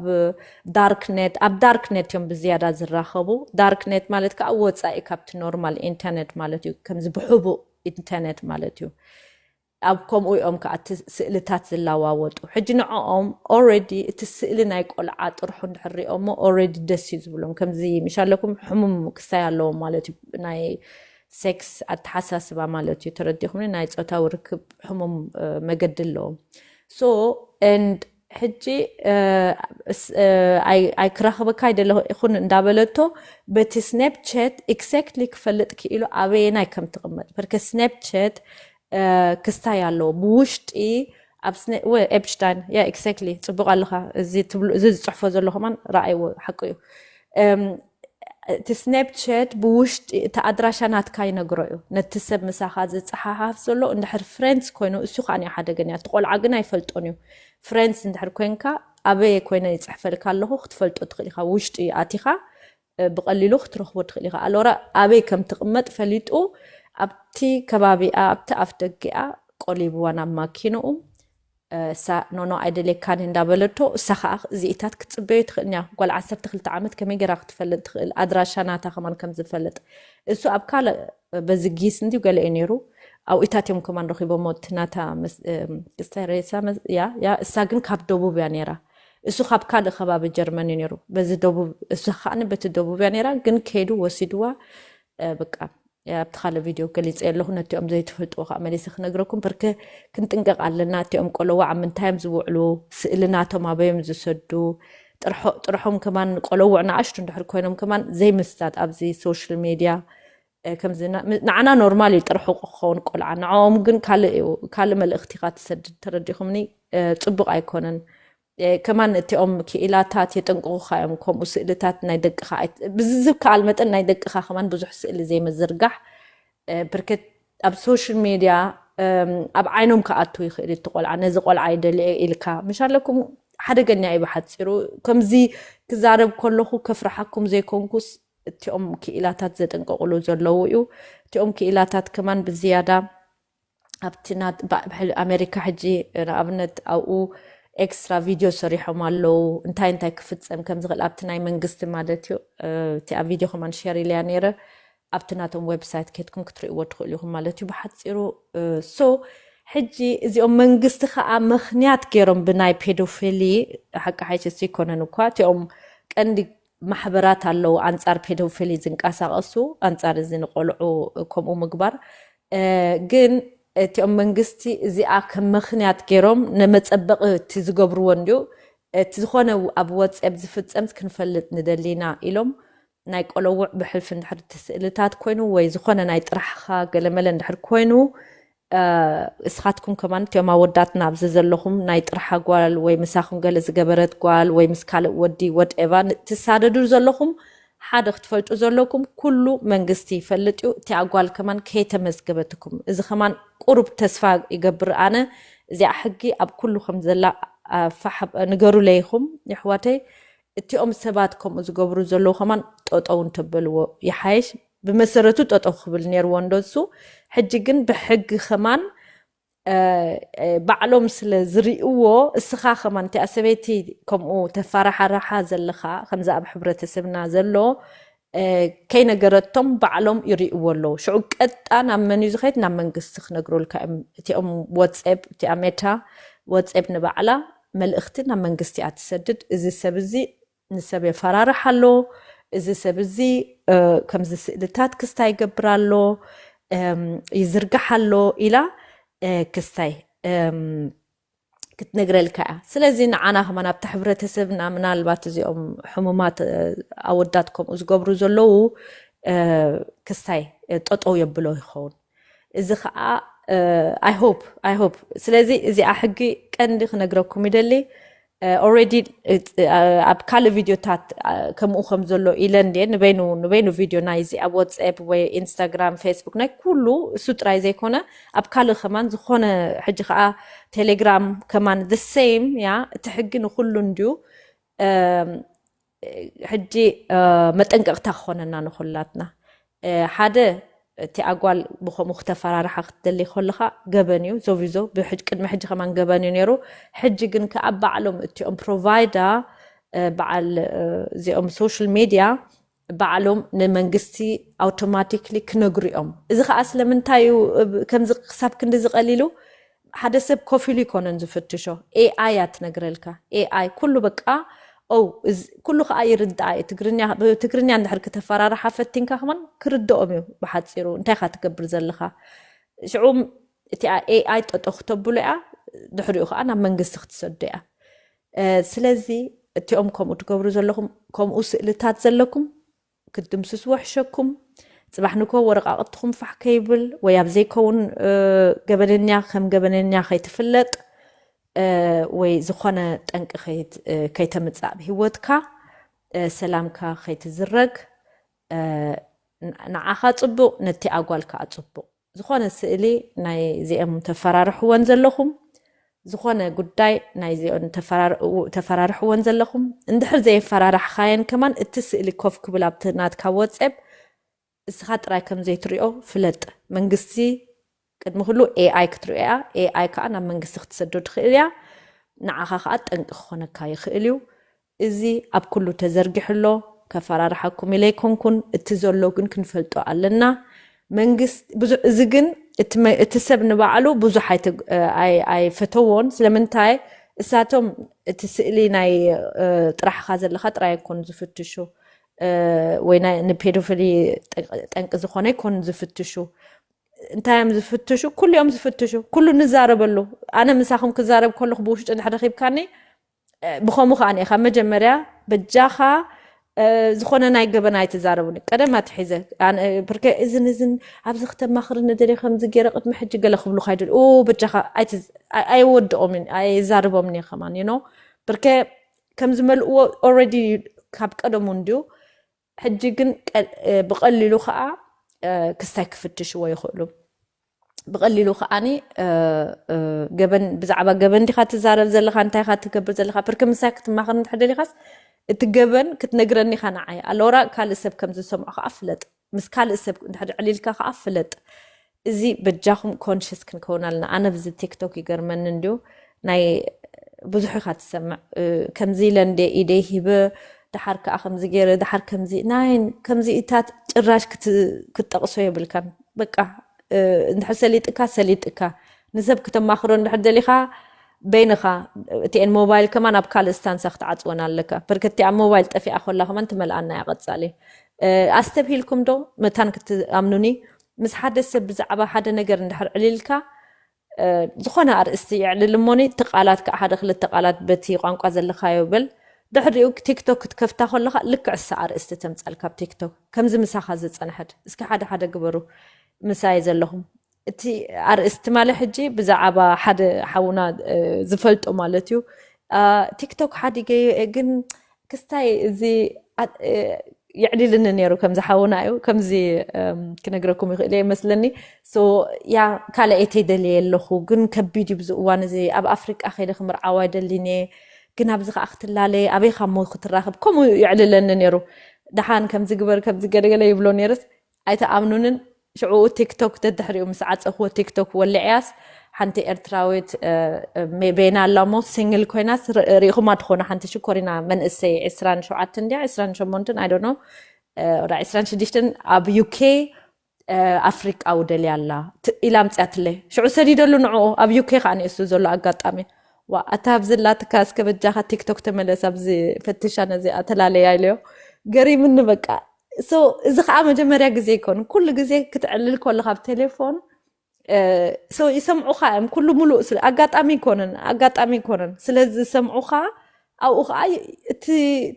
ዳርክኔት ኣብ ዳርክኔት እዮም ብዝያዳ ዝራኸቡ። ዳርክኔት ማለት ከዓ ወፃኢ ካብቲ ኖርማል ኢንተርኔት ማለት እዩ። ከምዚ ብሕቡእ ኢንተርኔት ማለት እዩ። ኣብ ከምኡ እዮም ከዓ እቲ ስእልታት ዝለዋወጡ። ሕጂ ንዕኦም ኦረዲ እቲ ስእሊ ናይ ቆልዓ ጥርሑ እንድሕር ሪኦሞ ኦረዲ ደስ እዩ ዝብሎም። ከምዚ ምሽ ኣለኩም ሕሙም ክሳይ ኣለዎም ማለት እዩ። ናይ ሴክስ ኣተሓሳስባ ማለት እዩ። ተረዲኹምኒ? ናይ ጾታዊ ርክብ ሕሙም መገዲ ኣለዎም። So and ሕጂ ኣይክራኽበካ ኣይደለኹን እንዳበለቶ በቲ ስናፕቸት ኤግዛክትሊ ክፈልጥ ክኢሉ ኣበየናይ ከም ትቕመጥ። በርከ ስናፕቸት ክስታይ ኣለዎ ብውሽጢ ኣብ ኤፕሽታይን ያ ኤግዛክትሊ ጽቡቕ ኣለኻ። እዚ ዝጽሕፎ ዘሎ ከማን ረኣይዎ ሓቂ እዩ። እቲ ስናፕቸት ብውሽጢ እቲ ኣድራሻ ናትካ ይነግሮ እዩ ነቲ ሰብ ምሳኻ ዝፀሓሓፍ ዘሎ። እንድሕር ፍሬንድስ ኮይኑ እሱ ከዓ ሓደገኛ እቲ ቆልዓ ግን ኣይፈልጦን እዩ። ፍሬንድስ እንድሕር ኮይንካ ኣበየ ኮይነ ይፅሕፈልካ ኣለኹ ክትፈልጦ ትኽእል ኢኻ። ውሽጢ ኣቲኻ ብቐሊሉ ክትረኽቦ ትኽእል ኢኻ። ኣሎራ ኣበይ ከም ትቕመጥ ፈሊጡ ኣብቲ ከባቢኣ ኣብቲ ኣፍ ደጊኣ ቆሊብዋ ናብ ማኪንኡ። እሳ ኖኖ ኣይደልየካን እንዳበለቶ እሳ ከዓ እዚኢታት ክትፅበዮ ትኽእል እያ። ጓል ዓሰርተ ክልተ ዓመት ከመይ ገይራ ክትፈልጥ ትኽእል ኣድራሻ ናታ ከማን ከም ዝፈልጥ? እሱ ኣብ ካልእ በዚ ጊስ እንዲ ገለ እዩ ነይሩ። ኣብኢታት እዮም ከማን ረኪቦሞ እቲ ናታ ክስታይ ሬሳ ያ ያ እሳ ግን ካብ ደቡብ እያ ነይራ። እሱ ካብ ካልእ ከባቢ ጀርመን እዩ ነይሩ። በዚ ደቡብ እሱ ከዓ በቲ ደቡብ እያ ነይራ ግን ከይዱ ወሲድዋ። በቃ ኣብቲ ካልእ ቪድዮ ገሊፀ ኣለኹ። ነቲኦም ዘይትፈልጥዎ ከዓ መሊሰ ክነግረኩም። ብርክ ክንጥንቀቕ ኣለና። እቲኦም ቆለዋ ኣብ ምንታይ እዮም ዝውዕሉ፣ ስእሊ ናቶም ኣበዮም ዝሰዱ፣ ጥርሖም ከማን ቆለውዕ ንኣሽቱ እንድሕር ኮይኖም ከማን ዘይምስታት ኣብዚ ሶሻል ሜድያ። ከምዚ ንዓና ኖርማል እዩ ጥርሑ ክኸውን ቆልዓ፣ ንዕኦም ግን ካልእ እዩ፣ ካልእ መልእኽቲ ኢኻ ትሰድድ። ተረዲኹምኒ? ፅቡቕ ኣይኮነን። ከማን እቲኦም ክኢላታት የጠንቅቑኻ እዮም። ከምኡ ስእልታት ናይ ደቅኻ ብዝዝብ ከኣል መጠን ናይ ደቅኻ ከማን ብዙሕ ስእሊ ዘይምዝርጋሕ። ብርክት ኣብ ሶሻል ሜድያ ኣብ ዓይኖም ክኣቱ ይኽእል እቲ ቆልዓ። ነዚ ቆልዓ ይደልየ ኢልካ ምሽ ኣለኩም ሓደገኛ እዩ። ብሓፂሩ ከምዚ ክዛረብ ከለኹ ከፍርሓኩም ዘይኮንኩስ እቲኦም ክኢላታት ዘጠንቀቕሉ ዘለዉ እዩ። እቲኦም ክኢላታት ከማን ብዝያዳ ኣብቲ ኣሜሪካ ሕጂ ንኣብነት ኣብኡ ኤክስትራ ቪድዮ ሰሪሖም ኣለዉ እንታይ እንታይ ክፍፀም ከም ዝኽእል ኣብቲ ናይ መንግስቲ ማለት እዩ። እቲኣ ቪድዮ ከማን ሸር ኢለያ ነይረ። ኣብቲ ናቶም ዌብሳይት ኬድኩም ክትርእይዎ ትኽእሉ ኢኹም ማለት እዩ ብሓፂሩ። ሶ ሕጂ እዚኦም መንግስቲ ከዓ ምኽንያት ገይሮም ብናይ ፔዶፊሊ ሓቂ ሓይሽስ ይኮነን እኳ እቲኦም ቀንዲ ማሕበራት ኣለዉ ኣንፃር ፔዶፊሊ ዝንቀሳቐሱ ኣንፃር እዚ ንቆልዑ ከምኡ ምግባር። ግን እቲኦም መንግስቲ እዚኣ ከም ምኽንያት ገይሮም ንመፀበቒ እቲ ዝገብርዎ እንድዩ። እቲ ዝኾነ ኣብ ወፅብ ዝፍፀምስ ክንፈልጥ ንደሊና ኢሎም ናይ ቆለውዕ ብሕልፊ እንድሕር እቲ ስእልታት ኮይኑ ወይ ዝኾነ ናይ ጥራሕኻ ገለመለ እንድሕር ኮይኑ እስኻትኩም ከማን እቲኦም ኣወዳትና ኣብዚ ዘለኹም ናይ ጥርሓ ጓል ወይ ምሳኹም ገለ ዝገበረት ጓል ወይ ምስ ካልእ ወዲ ወድኤቫ ትሳደዱ ዘለኹም ሓደ ክትፈልጡ ዘለኩም ኩሉ መንግስቲ ይፈልጥ እዩ። እቲኣ ጓል ከማን ከይተመዝገበትኩም እዚ ከማን ቁሩብ ተስፋ ይገብር ኣነ። እዚኣ ሕጊ ኣብ ኩሉ ከም ዘላ ንገሩለይ ኢኹም የሕዋተይ። እቲኦም ሰባት ከምኡ ዝገብሩ ዘለዉ ከማን ጠጠው እንተበልዎ ይሓይሽ። ብመሰረቱ ጠጠው ክብል ነይርዎ እንዶ እሱ ሕጂ ግን ብሕጊ ከማን ባዕሎም ስለ ዝርእዎ እስኻ ከማን እቲኣ ሰበይቲ ከምኡ ተፋራሓራሓ ዘለኻ ከምዚ ኣብ ሕብረተሰብና ዘሎ ከይነገረቶም ባዕሎም ይርእይዎ ኣለዉ። ሽዑ ቀጥታ ናብ መን እዩ ዝኸይድ? ናብ መንግስቲ ክነግሩልካ እዮም። እቲኦም ወፅኤፕ፣ እቲኣ ሜታ ወፅኤፕ ንባዕላ መልእኽቲ ናብ መንግስቲ እያ ትሰድድ። እዚ ሰብ እዚ ንሰብ የፈራርሕ ኣሎ፣ እዚ ሰብ እዚ ከምዚ ስእልታት ክስታይ ይገብር ኣሎ፣ ይዝርግሕ ኣሎ ኢላ ክስታይ ክትነግረልካ እያ። ስለዚ ንዓና ከማን ኣብቲ ሕብረተሰብና ምናልባት እዚኦም ሕሙማት ኣወዳት ከምኡ ዝገብሩ ዘለዉ ክስታይ ጠጠው የብሎ ይኸውን። እዚ ከዓ I hope I hope። ስለዚ እዚኣ ሕጊ ቀንዲ ክነግረኩም ይደሊ። ኦረዲ ኣብ ካልእ ቪድዮታት ከምኡ ከም ዘሎ ኢለ እንዴ ንበይኑ ንበይኑ ቪድዮ ናይዚ ኣብ ዋትስኣፕ ወይ ኢንስታግራም ፌስቡክ ናይ ኩሉ እሱ ጥራይ ዘይኮነ ኣብ ካልእ ከማን ዝኾነ ሕጂ ከዓ ቴሌግራም ከማን the same እያ። እቲ ሕጊ ንኩሉ እንድዩ። ሕጂ መጠንቀቕታ ክኾነና ንኹላትና ሓደ እቲ ኣጓል ብኸምኡ ክተፈራርሓ ክትደሊ ከለኻ ገበን እዩ። ዞቪዞ ቅድሚ ሕጂ ከማን ገበን እዩ ነይሩ። ሕጂ ግን ከኣ ባዕሎም እቲኦም ፕሮቫይዳ በዓል እዚኦም ሶሻል ሚድያ ባዕሎም ንመንግስቲ ኣውቶማቲክሊ ክነግሩ እዮም። እዚ ከዓ ስለምንታይ እዩ ከምዚ ክሳብ ክንዲ ዝቐሊሉ ሓደ ሰብ ኮፍ ኢሉ ይኮነን ዝፍትሾ። ኤኣይ እያ ትነግረልካ። ኤኣይ ኩሉ በቃ ኦ ኩሉ ከዓ ይርዳእ እዩ። ትግርኛ እንድሕር ክተፈራርሓ ፈቲንካ ከማን ክርድኦም እዩ ብሓፂሩ እንታይ ካ ትገብር ዘለካ። ሽዑ እቲኣ ኤኣይ ጠጦ ክተብሎ እያ። ድሕሪኡ ከዓ ናብ መንግስቲ ክትሰዶ እያ። ስለዚ እቲኦም ከምኡ ትገብሩ ዘለኹም ከምኡ ስእልታት ዘለኩም ክትድምስስዎ ሕሸኩም። ፅባሕ ንኮ ወረቃቅትኹም ፋሕ ከይብል ወይ ኣብ ዘይከውን ገበነኛ ከም ገበነኛ ከይትፍለጥ ወይ ዝኾነ ጠንቂ ከይተምፅእ ኣብ ህይወትካ ሰላምካ ከይትዝረግ ንዓኻ ፅቡቅ ነቲ ኣጓል ከዓ ፅቡቅ። ዝኾነ ስእሊ ናይ ዚኦም ተፈራርሕወን ዘለኹም ዝኾነ ጉዳይ ናይ ዚኦም ተፈራርሕወን ዘለኹም እንድሕር ዘየፈራራሕኻየን ከማን እቲ ስእሊ ኮፍ ክብል ኣብቲ ናትካ ወፅብ እስኻ ጥራይ ከም ዘይትሪኦ ፍለጥ። መንግስቲ ቅድሚ ኩሉ ኤኣይ ክትሪኦ እያ። ኤኣይ ከዓ ናብ መንግስቲ ክትሰዶ ትኽእል እያ። ንዓኻ ከዓ ጠንቂ ክኾነካ ይኽእል እዩ። እዚ ኣብ ኩሉ ተዘርጊሑ ኣሎ። ከፈራርሓኩም ኢለ ኣይኮንኩን፣ እቲ ዘሎ ግን ክንፈልጦ ኣለና። መንግስት ብዙ እዚ ግን እቲ ሰብ ንባዕሉ ብዙሕ ኣይፈተዎን። ስለምንታይ እሳቶም እቲ ስእሊ ናይ ጥራሕኻ ዘለካ ጥራይ ኣይኮን ዝፍትሹ ወይ ንፔዶፊሊ ጠንቂ ዝኾነ ይኮን ዝፍትሹ። እንታይ እዮም ዝፍትሹ? ኩሉ እዮም ዝፍትሹ። ኩሉ ንዛረበሉ። ኣነ ምሳኹም ክዛረብ ከለኹ ብውሽጢ እንድሕር ረኺብካኒ ብኸምኡ ከዓ ካብ መጀመርያ በጃኻ ዝኾነ ናይ ገበን ኣይትዛረቡኒ። ቀደም ኣትሒዘ ብርከ እዝን እዝን ኣብዚ ክተማኽርኒ ደልየ ከምዚ ገይረ ቅድሚ ሕጂ ገለ ክብሉካ ይደልዩ። በጃኻ ኣይወድኦምን ኣይዛርቦምን እየ ከማን ዩ ኖ ብርከ ከም ዝመልእዎ ኦረዲ ካብ ቀደሙ እንድዩ። ሕጂ ግን ብቐሊሉ ከዓ ክስታይ ክፍትሽዎ ይኽእሉ። ብቐሊሉ ከዓኒ ገበን ብዛዕባ ገበን ዲኻ ትዛረብ ዘለኻ እንታይ ኢኻ ትገብር ዘለኻ ብርክ ምሳይ ክትማኽር እንድሕር ደሊኻስ እቲ ገበን ክትነግረኒ ኢኻ ንዓይ ኣለወራ ካልእ ሰብ ከም ዝሰምዖ ከዓ ፍለጥ ምስ ካልእ ሰብ እንድሕር ዕሊልካ ከዓ ፍለጥ እዚ በጃኹም ኮንሽስ ክንከውን ኣለና ኣነ ብዚ ቲክቶክ ይገርመኒ እንድዩ ናይ ብዙሕ ኢኻ ትሰምዕ ከምዚ ኢለ እንደ ኢደይ ሂበ ደሓር ከዓ ከምዚ ገይረ ደሓር ከምዚ ናይን ከምዚ ኢታት ጭራሽ ክትጠቕሶ የብልካን በቃ እንድሕር ሰሊጥካ ሰሊጥካ ንሰብ ክተማኽሮ እንድሕር ደሊኻ በይንኻ እቲኤን ሞባይል ከማን ኣብ ካልእ ስታንሳ ክትዓፅወን ኣለካ በርከቲ ኣብ ሞባይል ጠፊኣ ኮላ ከማን ትመልኣና እያ ቀፃሊ ኣስተብሂልኩም ዶ መታን ክትኣምኑኒ ምስ ሓደ ሰብ ብዛዕባ ሓደ ነገር እንድሕር ዕሊልካ ዝኾነ ኣርእስቲ የዕልል እሞኒ እቲ ቃላት ከዓ ሓደ ክልተ ቃላት በቲ ቋንቋ ዘለካዮ በል ድሕሪኡ ቲክቶክ ክትከፍታ ከለካ ልክዕ እሳ ኣርእስቲ ተምፀልካ ኣብ ቲክቶክ ከምዚ ምሳካ ዝፀንሐት እስኪ ሓደ ሓደ ግበሩ ምሳይ ዘለኹም እቲ ኣርእስቲ ማለ ሕጂ ብዛዕባ ሓደ ሓውና ዝፈልጦ ማለት እዩ ቲክቶክ ሓዲገ ግን ክስታይ እዚ የዕሊልንን ነይሩ ከም ዝሓውና እዩ ከምዚ ክነግረኩም ይኽእል እየ ይመስለኒ ያ ካልኣይተይ ደልየ ኣለኹ ግን ከቢድ እዩ ብዚ እዋን እዚ ኣብ ኣፍሪቃ ከይደ ክምርዓዋ ይደሊን እየ ግን ኣብዚ ከዓ ክትላለየ ኣበይ ካብ ሞ ክትራኽብ ከምኡ የዕልለኒ ነይሩ ደሓን ከምዚ ግበር ከምዚ ገለገለ ይብሎ ነይርስ ኣይተኣምኑንን ሽዑ ቲክቶክ ደድሕሪኡ ምስ ዓፀኽዎ ቲክቶክ ወሊዕያስ ሓንቲ ኤርትራዊት ቤና ኣላ ሞ ሲንግል ኮይናስ ርኢኹማ ትኾኑ ሓንቲ ሽኮሪና መንእሰይ ዕስራን ሸውዓተን ድያ ዕስራን ሸሞንተን ኣይዶኖ ወደ ዕስራን ሽዱሽተን ኣብ ዩኬ ኣፍሪቃዊ ደልያ ኣላ ኢላ ኣምፅያትለይ። ሽዑ ሰዲደሉ ንዕኡ ኣብ ዩኬ ከዓ ንእሱ ዘሎ ኣጋጣሚ። ዋ ኣታ ኣብዚ ላትካ እስከ በጃኻ ቲክቶክ ተመለስ፣ ኣብዚ ፈትሻ ነዚ ኣተላለያ ኢለዮ። ገሪምኒ በቃ። እዚ ከዓ መጀመርያ ግዜ ይኮን፣ ኩሉ ግዜ ክትዕልል ከለካ ኣብ ቴሌፎን ይሰምዑኻ እዮም። ኩሉ ሙሉእ ኣጋጣሚ ይኮነን ኣጋጣሚ ይኮነን ስለዚ ዝሰምዑኻ ኣብኡ ከዓ እቲ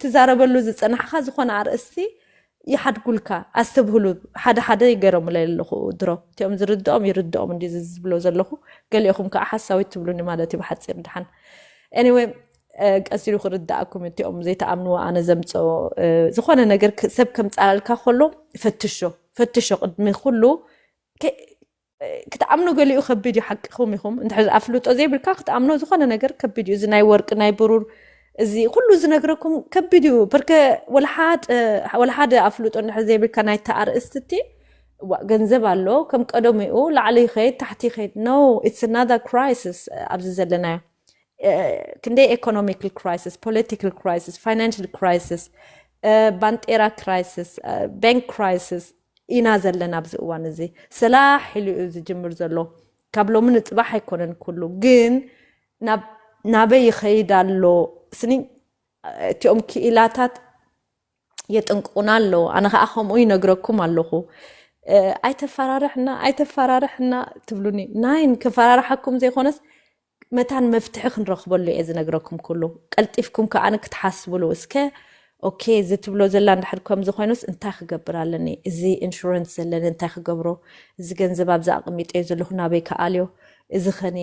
ትዛረበሉ ዝፀናሕካ ዝኾነ ኣርእስቲ ይሓድጉልካ። ኣስተብህሉ። ሓደ ሓደ ይገረሙለይ ኣለኹ። ድሮ እቲኦም ዝርድኦም ይርድኦም እንዲ ዝብሎ ዘለኹ፣ ገሊኦኹም ከዓ ሓሳዊት ትብሉኒ ማለት እዩ ብሓፂር ድሓን። Anyway ቀሲሉ ክርዳእኩም። እቲኦም ዘይተኣምንዎ ኣነ ዘምፅኦ ዝኾነ ነገር ሰብ ከምፃላልካ ከሎ ፈትሾ ፈትሾ ቅድሚ ኩሉ ክትኣምኖ ገሊኡ ከቢድ እዩ። ሓቅኹም ኢኹም። እንድሕር ኣፍልጦ ዘይብልካ ክትኣምኖ ዝኾነ ነገር ከቢድ እዩ። እዚ ናይ ወርቂ ናይ ብሩር እዚ ኩሉ ዝነግረኩም ከቢድ እዩ። ፐርከ ወለሓደ ኣፍልጦ እንድሕር ዘይብልካ ናይቲ ኣርእስቲ እቲ ዋ ገንዘብ ኣሎ ከም ቀደሙ እዩ ላዕሊ ይኸይድ ታሕቲ ይኸይድ። No, it's another crisis ኣብዚ ዘለናዮ። ክንደይ economical crisis, political crisis, financial crisis, ባንጤራ crisis, bank crisis ኢና ዘለና ኣብዚ እዋን እዚ። ሰላሕ ኢሉ እዩ ዝጅምር ዘሎ። ካብ ሎሚ ንፅባሕ ኣይኮነን ኩሉ ግን ናበይ ይኸይድ ኣሎ ስኒ እቲኦም ክኢላታት የጥንቁና ኣለዉ። ኣነ ከዓ ከምኡ ይነግረኩም ኣለኹ። ኣይተፈራርሕና ኣይተፈራርሕና ትብሉኒ። ናይን ከፈራርሓኩም ዘይኮነስ መታን መፍትሒ ክንረኽበሉ እየ ዝነግረኩም ኩሉ። ቀልጢፍኩም ከዓ ክትሓስብሉ እስከ ኦኬ እዚ ትብሎ ዘላ እንድሕር ከምዚ ኮይኑስ እንታይ ክገብር ኣለኒ? እዚ ኢንሹረንስ ዘለኒ እንታይ ክገብሮ? እዚ ገንዘብ ኣብዚ ኣቕሚጠዮ ዘለኹ ናበይ ክኣልዮ? እዚ ኸኒ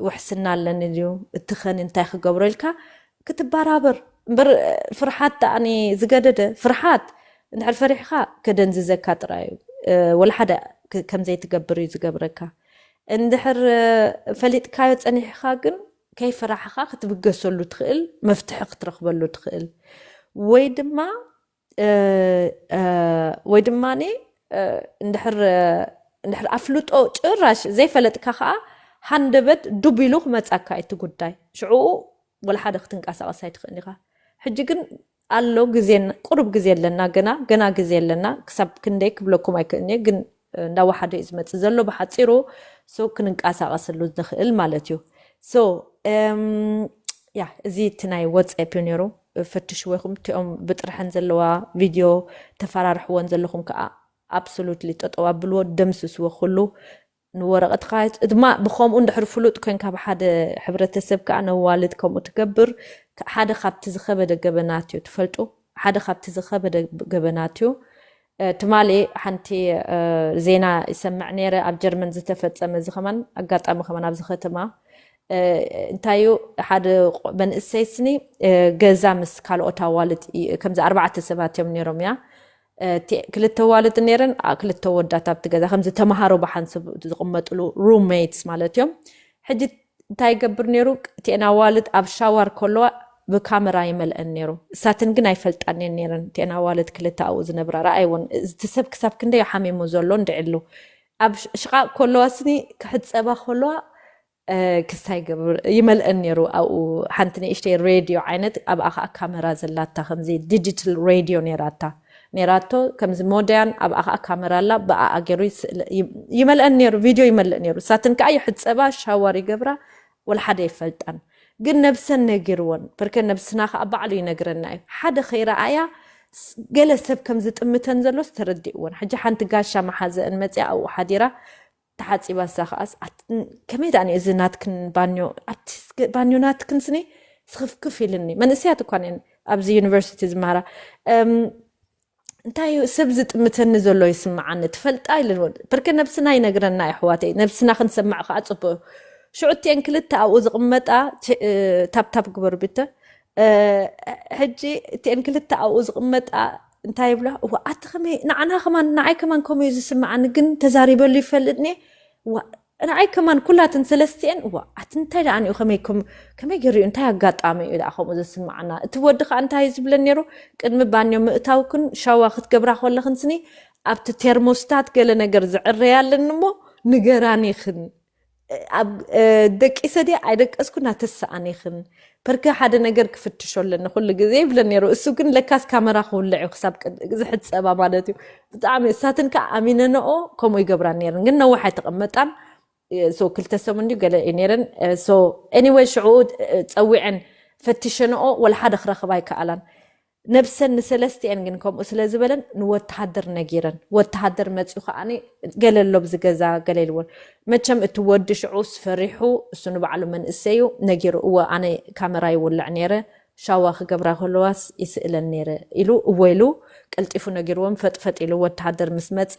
ውሕስና ኣለኒ ድዩ? እቲ ኸኒ እንታይ ክገብሮ ኢልካ ክትበራበር እምበር ፍርሓት ደኣኒ ዝገደደ ፍርሓት እንድሕር ፈሪሕካ ከደንዝዘካ ጥራይ እዩ። ወላ ሓደ ከምዘይትገብር እዩ ዝገብረካ። እንድሕር ፈሊጥካዮ ጸኒሕካ ግን ከይፈራሕኻ ክትብገሰሉ ትኽእል፣ መፍትሒ ክትረኽበሉ ትኽእል። ወይ ድማ ወይ ድማ እንድሕር እንድሕር ኣፍልጦ ጭራሽ ዘይፈለጥካ ከዓ ሃንደበት ዱብ ኢሉ ክመፃካ እቲ ጉዳይ ሽዑ ወላ ሓደ ክትንቀሳቐስ ኣይትኽእል ኢኻ። ሕጂ ግን ኣሎ ግዜ ቁሩብ ግዜ ኣለና ገና ገና ግዜ ኣለና ክሳብ ክንደይ ክብለኩም ኣይክእልኒ ግን እንዳወሓደ እዩ ዝመፅእ ዘሎ ብሓፂሩ so ክንንቀሳቐሰሉ ንኽእል ማለት እዩ። So ያ እዚ እቲ ናይ WhatsApp እዩ ነይሩ። ፈትሽዎ ኢኹም እቲኦም ብጥርሐን ዘለዋ ቪድዮ ተፈራርሕወን ዘለኹም ከዓ absolutely ጠጠው ኣብልዎ ደምስስዎ ኩሉ ንወረቐትካ ድማ ብከምኡ እንድሕር ፍሉጥ ኮንካ ብሓደ ሕብረተሰብ ከዓ ነዋልድ ከምኡ ትገብር ሓደ ካብቲ ዝኸበደ ገበናት እዩ ትፈልጡ ሓደ ካብቲ ዝኸበደ ገበናት እዩ። ትማሊ ሓንቲ ዜና ይሰምዕ ነይረ ኣብ ጀርመን ዝተፈፀመ እዚ ከማን ኣጋጣሚ ከማን ኣብዚ ከተማ እንታይ እዩ ሓደ መንእሰይ ስኒ ገዛ ምስ ካልኦት ኣዋልድ ከምዚ ኣርባዕተ ሰባት እዮም ነይሮም እያ ክልተ ኣዋልድ ነይረን ክልተ ወዳት ኣብቲ ገዛ ከምዚ ተምሃሮ ብሓንስብ ዝቕመጥሉ roommates ማለት እዮም። ሕጂ እንታይ ይገብር ነይሩ እቲአን ኣዋልድ ኣብ ሻዋር ከለዋ ብካመራ ይመልአን ነይሩ። እሳትን ግን ኣይፈልጣን እየን ነይረን እቲአን ኣዋልድ ክልተ ኣብኡ ዝነብራ ረኣይወን እቲ ሰብ ክሳብ ክንደይ ሓሚሙ ዘሎ እንድዒ ኣሎ። ኣብ ሽቓቕ ከለዋ ስኒ ክሕፀባ ከለዋ ክስታይ ገብር ይመልአን ነይሩ ኣብኡ ሓንቲ ንእሽተይ ሬድዮ ዓይነት ኣብኣ ከዓ ካመራ ዘላታ ከምዚ digital radio ነይራታ ነይራቶ ከምዚ ሞደያን ኣብኣ ከዓ ካመራ ኣላ ብኣኣ ገይሩ ይመልአን ነይሩ ቪድዮ ይመልእ ነይሩ እሳትን ከዓ ይሕፀባ ሻዋር ይገብራ ወላ ሓደ ይፈልጣን ግን ነብሰን ነጊርወን በርከ ነብስና ከዓ ባዕሉ ይነግረና እዩ ሓደ ከይረኣያ ገለ ሰብ ከም ዝጥምተን ዘሎስ ተረዲእወን ሕጂ ሓንቲ ጋሻ መሓዘአን መፅያ ኣብኡ ሓዲራ ተሓፂባ እሳ ከዓስ ከመይ ደኣ እዚ ናትክን ባንዮ ኣብቲ ባንዮ ናትክን ስኒ ስኽፍክፍ ኢልኒ መንእሰያት እኳ ነን ኣብዚ ዩኒቨርሲቲ ዝመሃራ እንታይ እዩ ሰብ ዝጥምተኒ ዘሎ ይስምዓኒ ትፈልጣ ኢልዎ ብርክ ነብስና ይነግረና ይሕዋተይ ነብስና ክንሰምዕ ከዓ ፅቡቅ ሽዑ እቲአን ክልተ ኣብኡ ዝቕመጣ ታብታብ ግበሩ ብተ ሕጂ እቲአን ክልተ ኣብኡ ዝቕመጣ እንታይ ይብላ እዋ ኣቲ ከመይ ንዓና ከማን ንዓይ ከማን ከምኡ እዩ ዝስምዓኒ ግን ተዛሪበሉ ይፈልጥኒ እዋ ንዓይ ከማን ኩላትን ሰለስቲአን እዋ ኣቲ እንታይ ደኣ ንኡ ከመይ ከም ከመይ ገይሩ እዩ እንታይ ኣጋጣሚ እዩ ደኣ ከምኡ ዝስምዓና እቲ ወዲ ከዓ እንታይ እዩ ዝብለን ነይሩ ቅድሚ ባንዮ ምእታውክን ሻዋ ክትገብራ ከለኽን ስኒ ኣብቲ ቴርሞስታት ገለ ነገር ዝዕረያ ኣለኒ እሞ ንገራኒኽን ደቂሰ ድየ ኣይደቀስኩን ኣተሰኣኒኽን ፐርከ ሓደ ነገር ክፍትሾ ኣለኒ ኩሉ ግዜ ይብለ ነይሩ። እሱ ግን ለካስ ካመራ ክውልዕ እዩ ክሳብ ቅድ- ዝሕት ጸባ ማለት እዩ። ብጣዕሚ እሳትን ከዓ ኣሚነንኦ ከምኡ ይገብራ ነይረን፣ ግን ነዋሕ ኣይተቐመጣን። ሶ ክልተ ሰሙን ድዩ ገለ እዩ ነይረን። ሶ ኤኒወይ ሽዑ ጸዊዐን ፈትሸንኦ ወላ ሓደ ክረኽባ ኣይከኣላን። ነብሰን ንሰለስቲኤን ግን ከምኡ ስለ ዝበለን ንወተሃደር ነጊረን። ወተሃደር መፅኡ ከዓኒ ገለ ኣሎ ብዚ ገዛ ገለ ኢልዎን። መቸም እቲ ወዲ ሽዑ ስፈሪሑ እሱ ንባዕሉ መንእሰዩ ነጊሩ፣ እወ ኣነ ካመራ ይውልዕ ነይረ፣ ሻዋ ክገብራ ከለዋስ ይስእለን ነይረ ኢሉ እወ ኢሉ ቀልጢፉ ነጊርዎም። ፈጥፈጥ ኢሉ ወተሃደር ምስ መፀ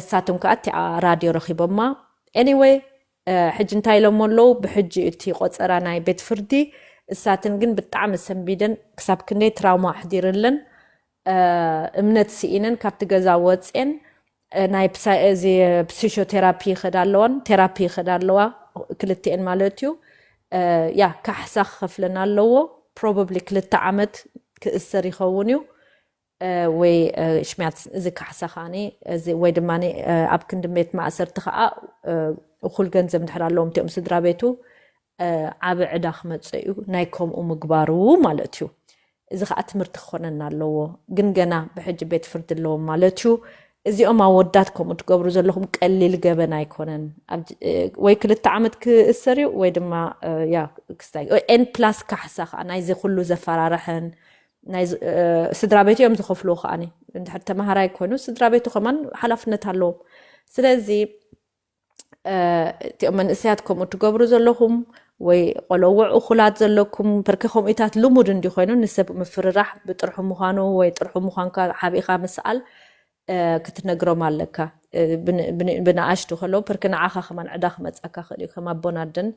እሳቶም ከዓ እቲኣ ራድዮ ረኺቦማ። ኤኒወይ ሕጂ እንታይ ኢሎሞ ኣለዉ? ብሕጂ እቲ ቆፀራ ናይ ቤት ፍርዲ እሳትን ግን ብጣዕሚ ሰንቢደን ክሳብ ክንደይ ትራውማ ኣሕዲርለን እምነት ስኢነን ካብቲ ገዛ ወፅኤን ናይ ፕሲሾቴራፒ ይኸዳ ኣለዋን ቴራፒ ይኸዳ ኣለዋ ክልትኤን ማለት እዩ። ያ ካሕሳ ክኸፍለን ኣለዎ። ፕሮባብሊ ክልተ ዓመት ክእሰር ይኸውን እዩ። ወይ ሽሚያት እዚ ካሕሳ ከዓኒ ወይ ድማ ኣብ ክንዲ ቤት ማእሰርቲ ከዓ እኩል ገንዘብ እንድሕር ኣለዎም እቲኦም ስድራ ቤቱ ዓብ ዕዳ ክመፅእ እዩ ናይ ከምኡ ምግባሩ ማለት እዩ። እዚ ከዓ ትምህርቲ ክኾነና ኣለዎ። ግን ገና ብሕጂ ቤት ፍርዲ ኣለዎም ማለት እዩ። እዚኦም ኣወዳት ከምኡ ትገብሩ ዘለኹም ቀሊል ገበን ኣይኮነን። ወይ ክልተ ዓመት ክእሰር እዩ ወይ ድማ ያ ክስታይ ኤን ፕላስ ካሕሳ ከዓ ናይዚ ኩሉ ዘፈራርሐን ናይ ስድራ ቤት እዮም ዝኸፍልዎ። ከዓኒ እንድሕር ተምሃራይ ኮይኑ ስድራ ቤቱ ከማን ሓላፍነት ኣለዎም። ስለዚ እቲኦም መንእሰያት ከምኡ ትገብሩ ዘለኹም ወይ ቆለውዕ እኹላት ዘለኩም ፐርከ ከምኡታት ልሙድ እንዲ ኮይኑ ንሰብ ምፍርራሕ ብጥርሑ ምዃኑ ወይ ጥርሑ ምዃንካ ሓቢእካ ምስኣል ክትነግሮም ኣለካ። ብንኣሽቱ ከለዉ ፐርከ ንዓኻ ከማን ዕዳ ክመፀካ ክእል እዩ ከም ኣቦን ኣደን።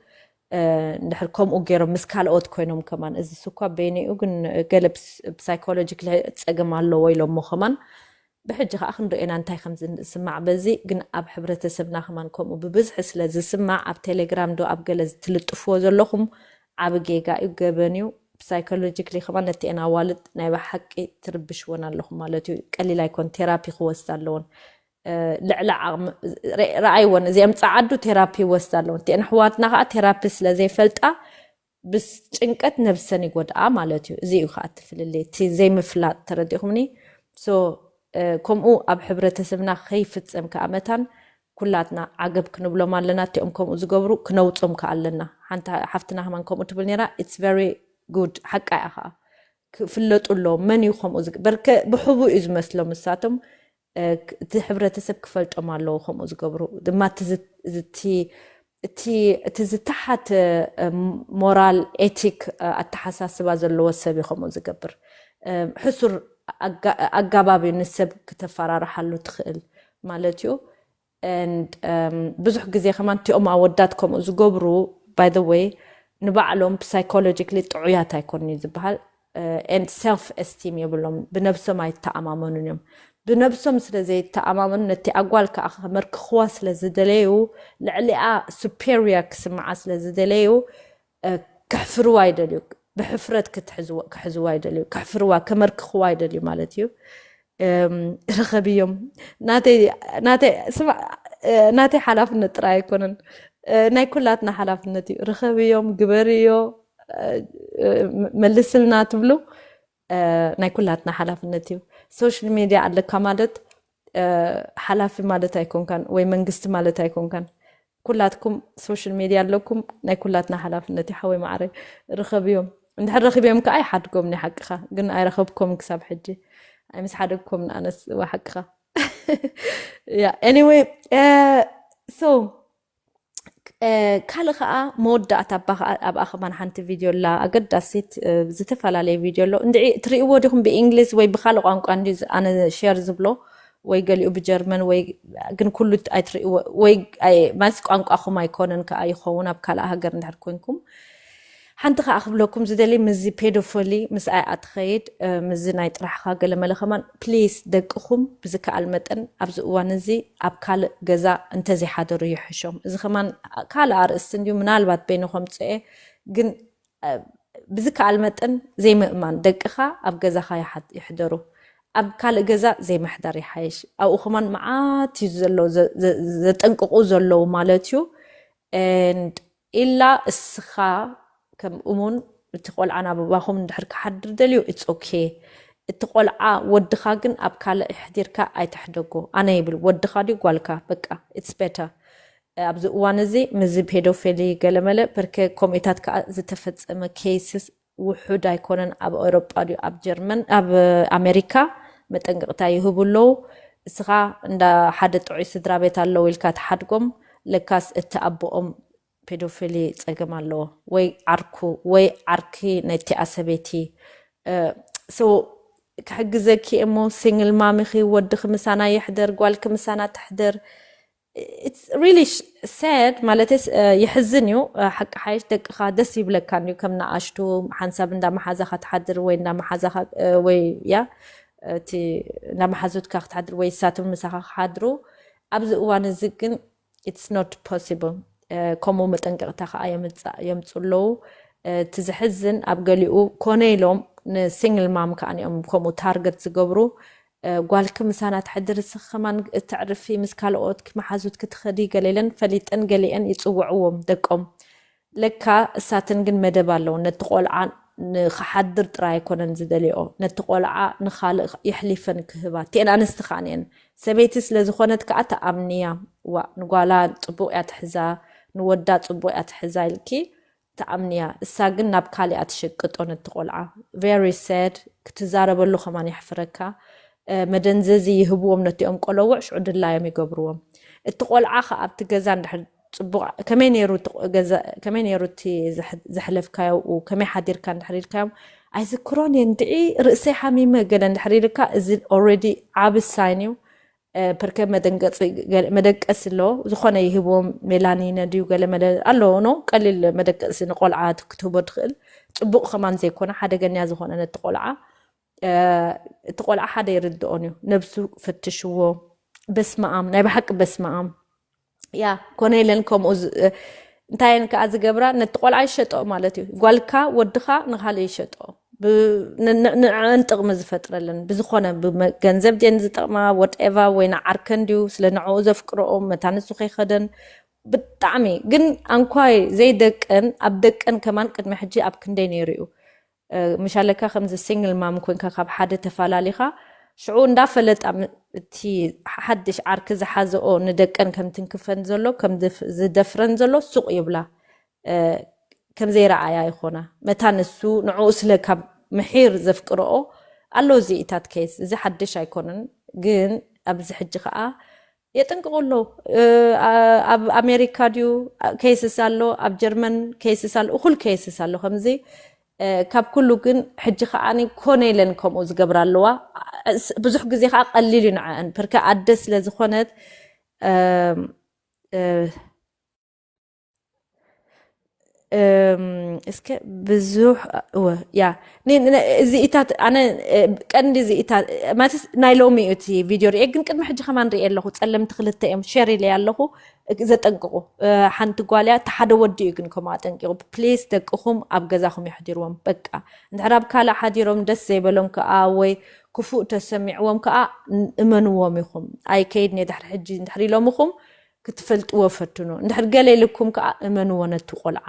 እንድሕር ከምኡ ገይሮም ምስ ካልኦት ኮይኖም ከማን እዚ ስኳ በይነኡ ግን ገለ psychological ፀገም ኣለዎ ኢሎሞ ከማን ብሕጂ ከዓ ክንሪኦ ኢና እንታይ ከም ዝስማዕ። በዚ ግን ኣብ ሕብረተሰብና ከማን ከምኡ ብብዝሒ ስለ ዝስማዕ ኣብ ቴሌግራም ዶ ኣብ ገለ ትልጥፍዎ ዘለኹም ዓብ ጌጋ እዩ፣ ገበን እዩ። psychologically ከማን ነቲአን ኣዋልድ ናይ ብሓቂ ትርብሽወን ኣለኹም ማለት እዩ። ቀሊል ኣይኮን ቴራፒ ክወስድ ኣለዎን። ልዕሊ ዓቕሚ ረኣይወን እዚኦም ፀዓዱ ቴራፒ ይወስድ ኣለዎን። እቲአን ኣሕዋትና ከዓ ቴራፒ ስለ ዘይፈልጣ ብስ ጭንቀት ነብሰን ይጎድኣ ማለት እዩ። እዚ እዩ ከዓ እቲ ፍልልይ እቲ ዘይምፍላጥ ተረዲእኹምኒ። ሶ ከምኡ ኣብ ሕብረተሰብና ከይፍፀም ከዓ መታን ኩላትና ዓገብ ክንብሎም ኣለና። እቲኦም ከምኡ ዝገብሩ ክነውፆም ከዓ ኣለና። ሓንቲ ሓፍትና ከማን ከምኡ ትብል ነይራ። It's very good ሓቃ እያ ከዓ ክፍለጡ ኣለዎም። መን እዩ ከምኡ ዝግ- በርከ ብሕቡ እዩ ዝመስሎም እሳቶም እቲ ሕብረተሰብ ክፈልጦም ኣለዎ ከምኡ ዝገብሩ ድማ እቲ ዝተሓተ ሞራል ኤቲክ ኣተሓሳስባ ዘለዎ ሰብ እዩ ከምኡ ዝገብር። ሕሱር ኣጋባብ እዩ ንሰብ ክተፈራርሓሉ ትኽእል ማለት እዩ። ብዙሕ ግዜ ከማን እቲኦም ኣወዳት ከምኡ ዝገብሩ by the way ንባዕሎም psychologically ጥዑያት ኣይኮኑን እዩ ዝበሃል። And self esteem የብሎም፣ ብነብሶም ኣይተኣማመኑን እዮም። ብነብሶም ስለ ዘይተኣማመኑ ነቲ ኣጓል ከዓ ከመርክኽዋ ስለ ዝደለዩ ልዕሊኣ superior ክስምዓ ስለ ዝደለዩ ክሕፍርዋ ይደልዩ። ብሕፍረት ክሕዝዋ ይደልዩ፣ ክሕፍርዋ ከመርክኽዋ ይደልዩ ማለት እዩ። ርኸብዮም ናተይ ሓላፍነት ጥራይ ኣይኮነን፣ ናይ ኩላትና ሓላፍነት እዩ። ርኸብዮም፣ ግበርዮ፣ መልስልና ትብሉ ናይ ኩላትና ሓላፍነት እዩ። ሶሻል ሚድያ ኣለካ ማለት ሓላፊ ማለት ኣይኮንካን ወይ መንግስቲ ማለት ኣይኮንካን። ኩላትኩም ሶሻል ሚድያ ኣለኩም ናይ ኩላትና ሓላፍነት እዩ። ሓወይ ማዕረይ ርኸብዮም፣ እንድሕር ረኺብዮም ከዓ ይሓድጎም ናይ ሓቅኻ፣ ግን ኣይረኸብኮም ክሳብ ሕጂ ኣይምስ ሓደግኮም ንኣነስ ዋ ሓቅኻ። Yeah, anyway, so ካልእ ከዓ መወዳእታ ኣባኣ ከማን ሓንቲ ቪድዮ ኣላ ኣገዳሲት፣ ዝተፈላለየ ቪድዮ ኣሎ። እንድዒ ትርእይዎ ዲኹም ብእንግሊዝ ወይ ብካልእ ቋንቋ እንዲ ኣነ ሸር ዝብሎ ወይ ገሊኡ ብጀርመን ወይ ግን ኩሉ ኣይትርእይዎ ወይ ማለት ቋንቋኹም ኣይኮነን ከዓ ይኸውን ኣብ ካልእ ሃገር እንድሕር ኮንኩም ሓንቲ ከዓ ክብለኩም ዝደሊ ምስዚ ፔዶፎሊ ምስኣይ ኣትኸይድ ምስዚ ናይ ጥራሕኻ ገለመለ ከማን ፕሊስ ደቅኹም ብዝከኣል መጠን ኣብዚ እዋን እዚ ኣብ ካልእ ገዛ እንተዘይሓደሩ ይሕሾም። እዚ ከማን ካልእ ኣርእስቲ እንድዩ ምናልባት በይንኹም ፅኤ ግን ብዝከኣል መጠን ዘይምእማን ደቅኻ ኣብ ገዛኻ ይሕደሩ። ኣብ ካልእ ገዛ ዘይምሕዳር ይሓይሽ። ኣብኡ ከማን መዓት እዩ ዘጠንቅቑ ዘለዉ ማለት እዩ። And ኢላ እስኻ ከም እሙን እቲ ቆልዓ ናብ ኣባኹም እንድሕር ክሓድር ደልዩ it's okay። እቲ ቆልዓ ወድኻ ግን ኣብ ካልእ ኣሕዲርካ ኣይትሕደጎ። ኣነ ይብል ወድኻ ድዩ ጓልካ በቃ it's better። ኣብዚ እዋን እዚ ምስዚ ፔዶፊሊ ገለመለ ብርክ ኮሚታት ከዓ ዝተፈጸመ cases ውሑድ ኣይኮነን። ኣብ ኤውሮጳ ድዩ ኣብ ጀርመን ኣብ ኣሜሪካ መጠንቀቕታ ይህቡ ኣለዉ። እስኻ እንዳ ሓደ ጥዑይ ስድራ ቤት ኣለዉ ኢልካ ትሓድጎም ለካስ እቲ ኣቦኦም ፔዶፊሊ ጸገም ኣለዎ ወይ ዓርኩ ወይ ዓርኪ ነቲኣ ሰበይቲ so ክሕግዘኪ እሞ ሲንግል ማም ኢኺ ወድኺ ምሳና ይሕደር ጓልኪ ምሳና ትሕደር it's really sad ማለት የሕዝን እዩ። ሓቂ ሓይሽ ደቅኻ ደስ ይብለካ እንዲዩ ከም ንኣሽቱ ሓንሳብ እንዳመሓዛኻ ትሓድር ወይ እንዳመሓዛኻ ወይ ያ እቲ እንዳመሓዙትካ ክትሓድር ወይ ሳቶም ምሳኻ ክሓድሩ ኣብዚ እዋን እዚ ግን it's not possible። ከምኡ መጠንቀቕታ ከዓ የምፁ ኣለዉ። እቲ ዝሕዝን ኣብ ገሊኡ ኮነ ኢሎም ንሲንግል ማም ከዓ እዮም ከምኡ ታርገት ዝገብሩ። ጓልኪ ምሳና ትሕድር እስኺ ከማን እተዕርፊ ምስ ካልኦት መሓዙት ክትኸዲ ገለ ኢለን ፈሊጠን ገሊአን ይፅውዕዎም ደቆም። ለካ እሳተን ግን መደብ ኣለዎ። ነቲ ቆልዓ ንክሓድር ጥራይ ኣይኮነን ዝደልኦ፣ ነቲ ቆልዓ ንኻልእ የሕሊፈን ክህባ። እቲአን ኣንስቲ ከኣ እየን። ሰበይቲ ስለ ዝኾነት ከኣ ትኣምንያ። ዋ ንጓላ ጽቡቕ እያ ትሕዛ፣ ንወዳ ጽቡቕ እያ ትሕዛ ኢልኪ ትኣምንያ። እሳ ግን ናብ ካልእ እያ ትሸቅጦ ነቲ ቆልዓ። Very sad። ክትዛረበሉ ከማን የሕፍረካ። መደንዘዚ ይህብዎም ነቲኦም ቆለውዕ፣ ሽዑ ድላዮም ይገብርዎም። እቲ ቆልዓ ከኣ ኣብቲ ገዛ እንድሕር ጽቡቕ ከመይ ነይሩ እቲ ገዛ ከመይ ነይሩ እቲ ዘሕለፍካዮ ኣብኡ ከመይ ሓዲርካ እንድሕር ኢልካዮም ኣይዝክሮን እየ እንድዒ ርእሰይ ሓሚመ ገለ እንድሕር ኢልካ እዚ already ዓቢ ሳይን እዩ። ፕርከ መደንቀሲ መደቀሲ ኣሎ ዝኾነ ይህብዎም ሜላኒነ ድዩ ገለ መለ ኣሎ ኖ ቀሊል መደቀሲ ንቆልዓ ክትህቦ ትኽእል ጽቡቕ ከማን ዘይኮነ ሓደገኛ ዝኾነ ነቲ ቆልዓ እቲ ቆልዓ ሓደ ይርድኦን እዩ ነብሱ ፈትሽዎ። በስመኣም ናይ ብሓቂ በስመኣም ያ ኮነ ኢለን ከምኡ እንታይ እየን ከዓ ዝገብራ ነቲ ቆልዓ ይሸጦ ማለት እዩ። ጓልካ ወድኻ ንካልእ ይሸጦ ንዕን ጥቕሚ ዝፈጥረለን ብዝኾነ ገንዘብ ድየን ዝጠቕማ ወትኤቫ ወይ ንዓርከን ድዩ ስለ ንዕኡ ዘፍቅረኦም መታ ንሱ ከይኸደን ብጣዕሚ ግን ኣንኳይ ዘይደቀን ኣብ ደቀን ከማን ቅድሚ ሕጂ ኣብ ክንደይ ነይሩ እዩ ምሻለካ ከምዚ ሲንግል ማም ኮንካ ካብ ሓደ ተፋላሊኻ ሽዑ እንዳፈለጣ እቲ ሓድሽ ዓርኪ ዝሓዘኦ ንደቀን ከም ትንክፈን ዘሎ ከም ዝደፍረን ዘሎ ሱቕ ይብላ ከም ዘይረኣያ ይኾና መታ ንሱ ንዕኡ ስለ ካብ ምሒር ዘፍቅረኦ ኣሎ እዚኢታት ኬስ እዚ ሓድሽ ኣይኮነን ግን ኣብዚ ሕጂ ከዓ የጥንቅቑ ኣለዉ ኣብ ኣሜሪካ ድዩ ኬስስ ኣሎ ኣብ ጀርመን ኬስስ ኣሎ እኹል ኬስስ ኣሎ ከምዚ ካብ ኩሉ ግን ሕጂ ከዓ ኮነ ኢለን ከምኡ ዝገብራ ኣለዋ ብዙሕ ግዜ ከዓ ቀሊል እዩ ንዐአን ፕርከ ኣደ ስለ ዝኾነት እስከ ብዙሕ እወ ያ እዚኢታት ኣነ ቀንዲ እዚኢታት ማለት ናይ ሎሚ እዩ እቲ ቪድዮ ርኤ ግን ቅድሚ ሕጂ ከማን ርኤ ኣለኹ ጸለምቲ ክልተ እዮም ሸር ኢለ ኣለኹ ዘጠንቅቑ ሓንቲ ጓልያ እቲ ሓደ ወዲ እዩ ግን ከምኡ ኣጠንቂቑ ፕሊስ ደቅኹም ኣብ ገዛኹም የሕዲርዎም በቃ እንድሕር ኣብ ካልእ ሓዲሮም ደስ ዘይበሎም ከዓ ወይ ክፉእ ተሰሚዕዎም ከዓ እመንዎም ኢኹም ኣይከይድን እየ ድሕሪ ሕጂ እንድሕር ኢሎምኹም ክትፈልጥዎ ፈትኑ እንድሕር ገለ ኢልኩም ከዓ እመንዎ ነቲ ቆልዓ